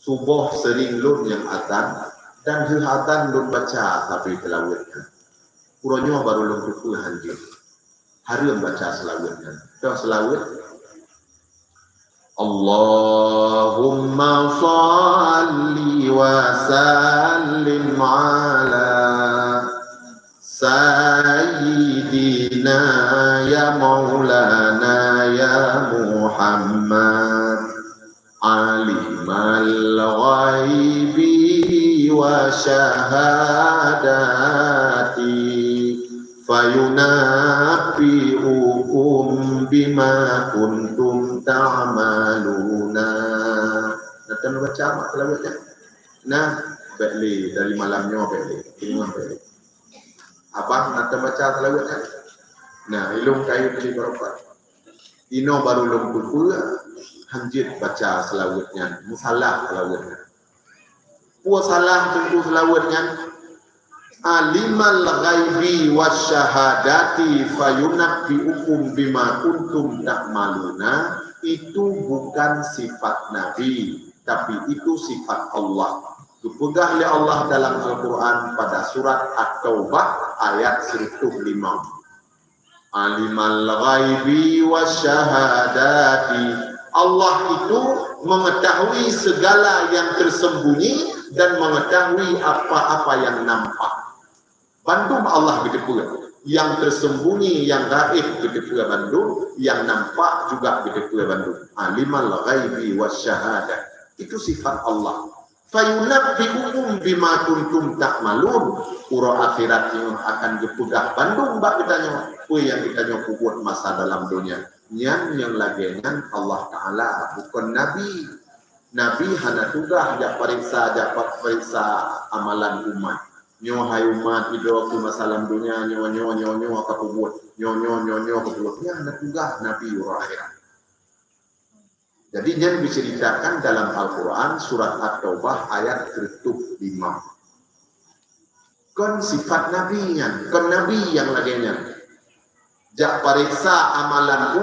Suboh seuring lôn nyang azan, dan lheueh azan lôn baca sabe seulaweuet nyan. Uroe nyoe barô lôn teupeue hanjeuet. Hareuem baca seulaweuet nyan. Toh seulaweuet. Allahumma shalli wa sallim ala sayyidina ya maulana ya Muhammad. Alimal ghaibi wa syahadati, fayunabbi'ukum bima kuntum ta'maluna. Nah, tabaca mak seulaweuet nyan. Nah, bék lé dari malam nyoe bék lé. Teungoh bék lé. Abang na tabaca seulaweuet nyan. Nah, ilôn kayém di barokon. Inoe barô lôn teupeue hanjeuet baca seulaweuet nyan, meusalah seulaweuet nyan. Peue salah teungku seulaweuet nyan? Alimal ghaibi wasyahadati fayunabbi'ukum bima kuntum ta'maluna, itu bukan sifat Nabi, tapi itu sifat Allah. Geupeugah lé Allah dalam Al-Quran pada surat At-Taubah ayat seratus lima. Alimal ghaibi wasyahadati. Allah itu mengetahui segala yang tersembunyi dan mengetahui apa-apa yang nampak. Bandum Allah geuteupeue. Yang tersembunyi, yang gaib geuteupeue bandum, yang nampak juga geuteupeue bandum. Alimal ghaibi wasyahadah. Itu sifat Allah. Fayunabbi'ukum bima kuntum ta'malun. Uroe akhirat nyoe akan geupeugah bandum bak geutanyoe peue nyang geutanyoe peubuet masa dalam donya. Nyan nyang lagée nyan Allah Taala, bukon nabi. Nabi hana tugaih jak pareksa, jak pa-, pareksa amalan umat. Nyoe hai umat, idroe keu masa lam donya nyoe, nyoe, nyoe, nyoe ka peubuet, nyoe, nyoe, nyoe, nyoe ka peubuet. Nyan hana tugaih nabi uroe akhirat. Jadi nyan diceritakan dalam Al-Quran surat At-Taubah ayat seratus lima. Kon sifat nabi nyan, kon nabi nyang lagée nyan. Jak pareksa amalan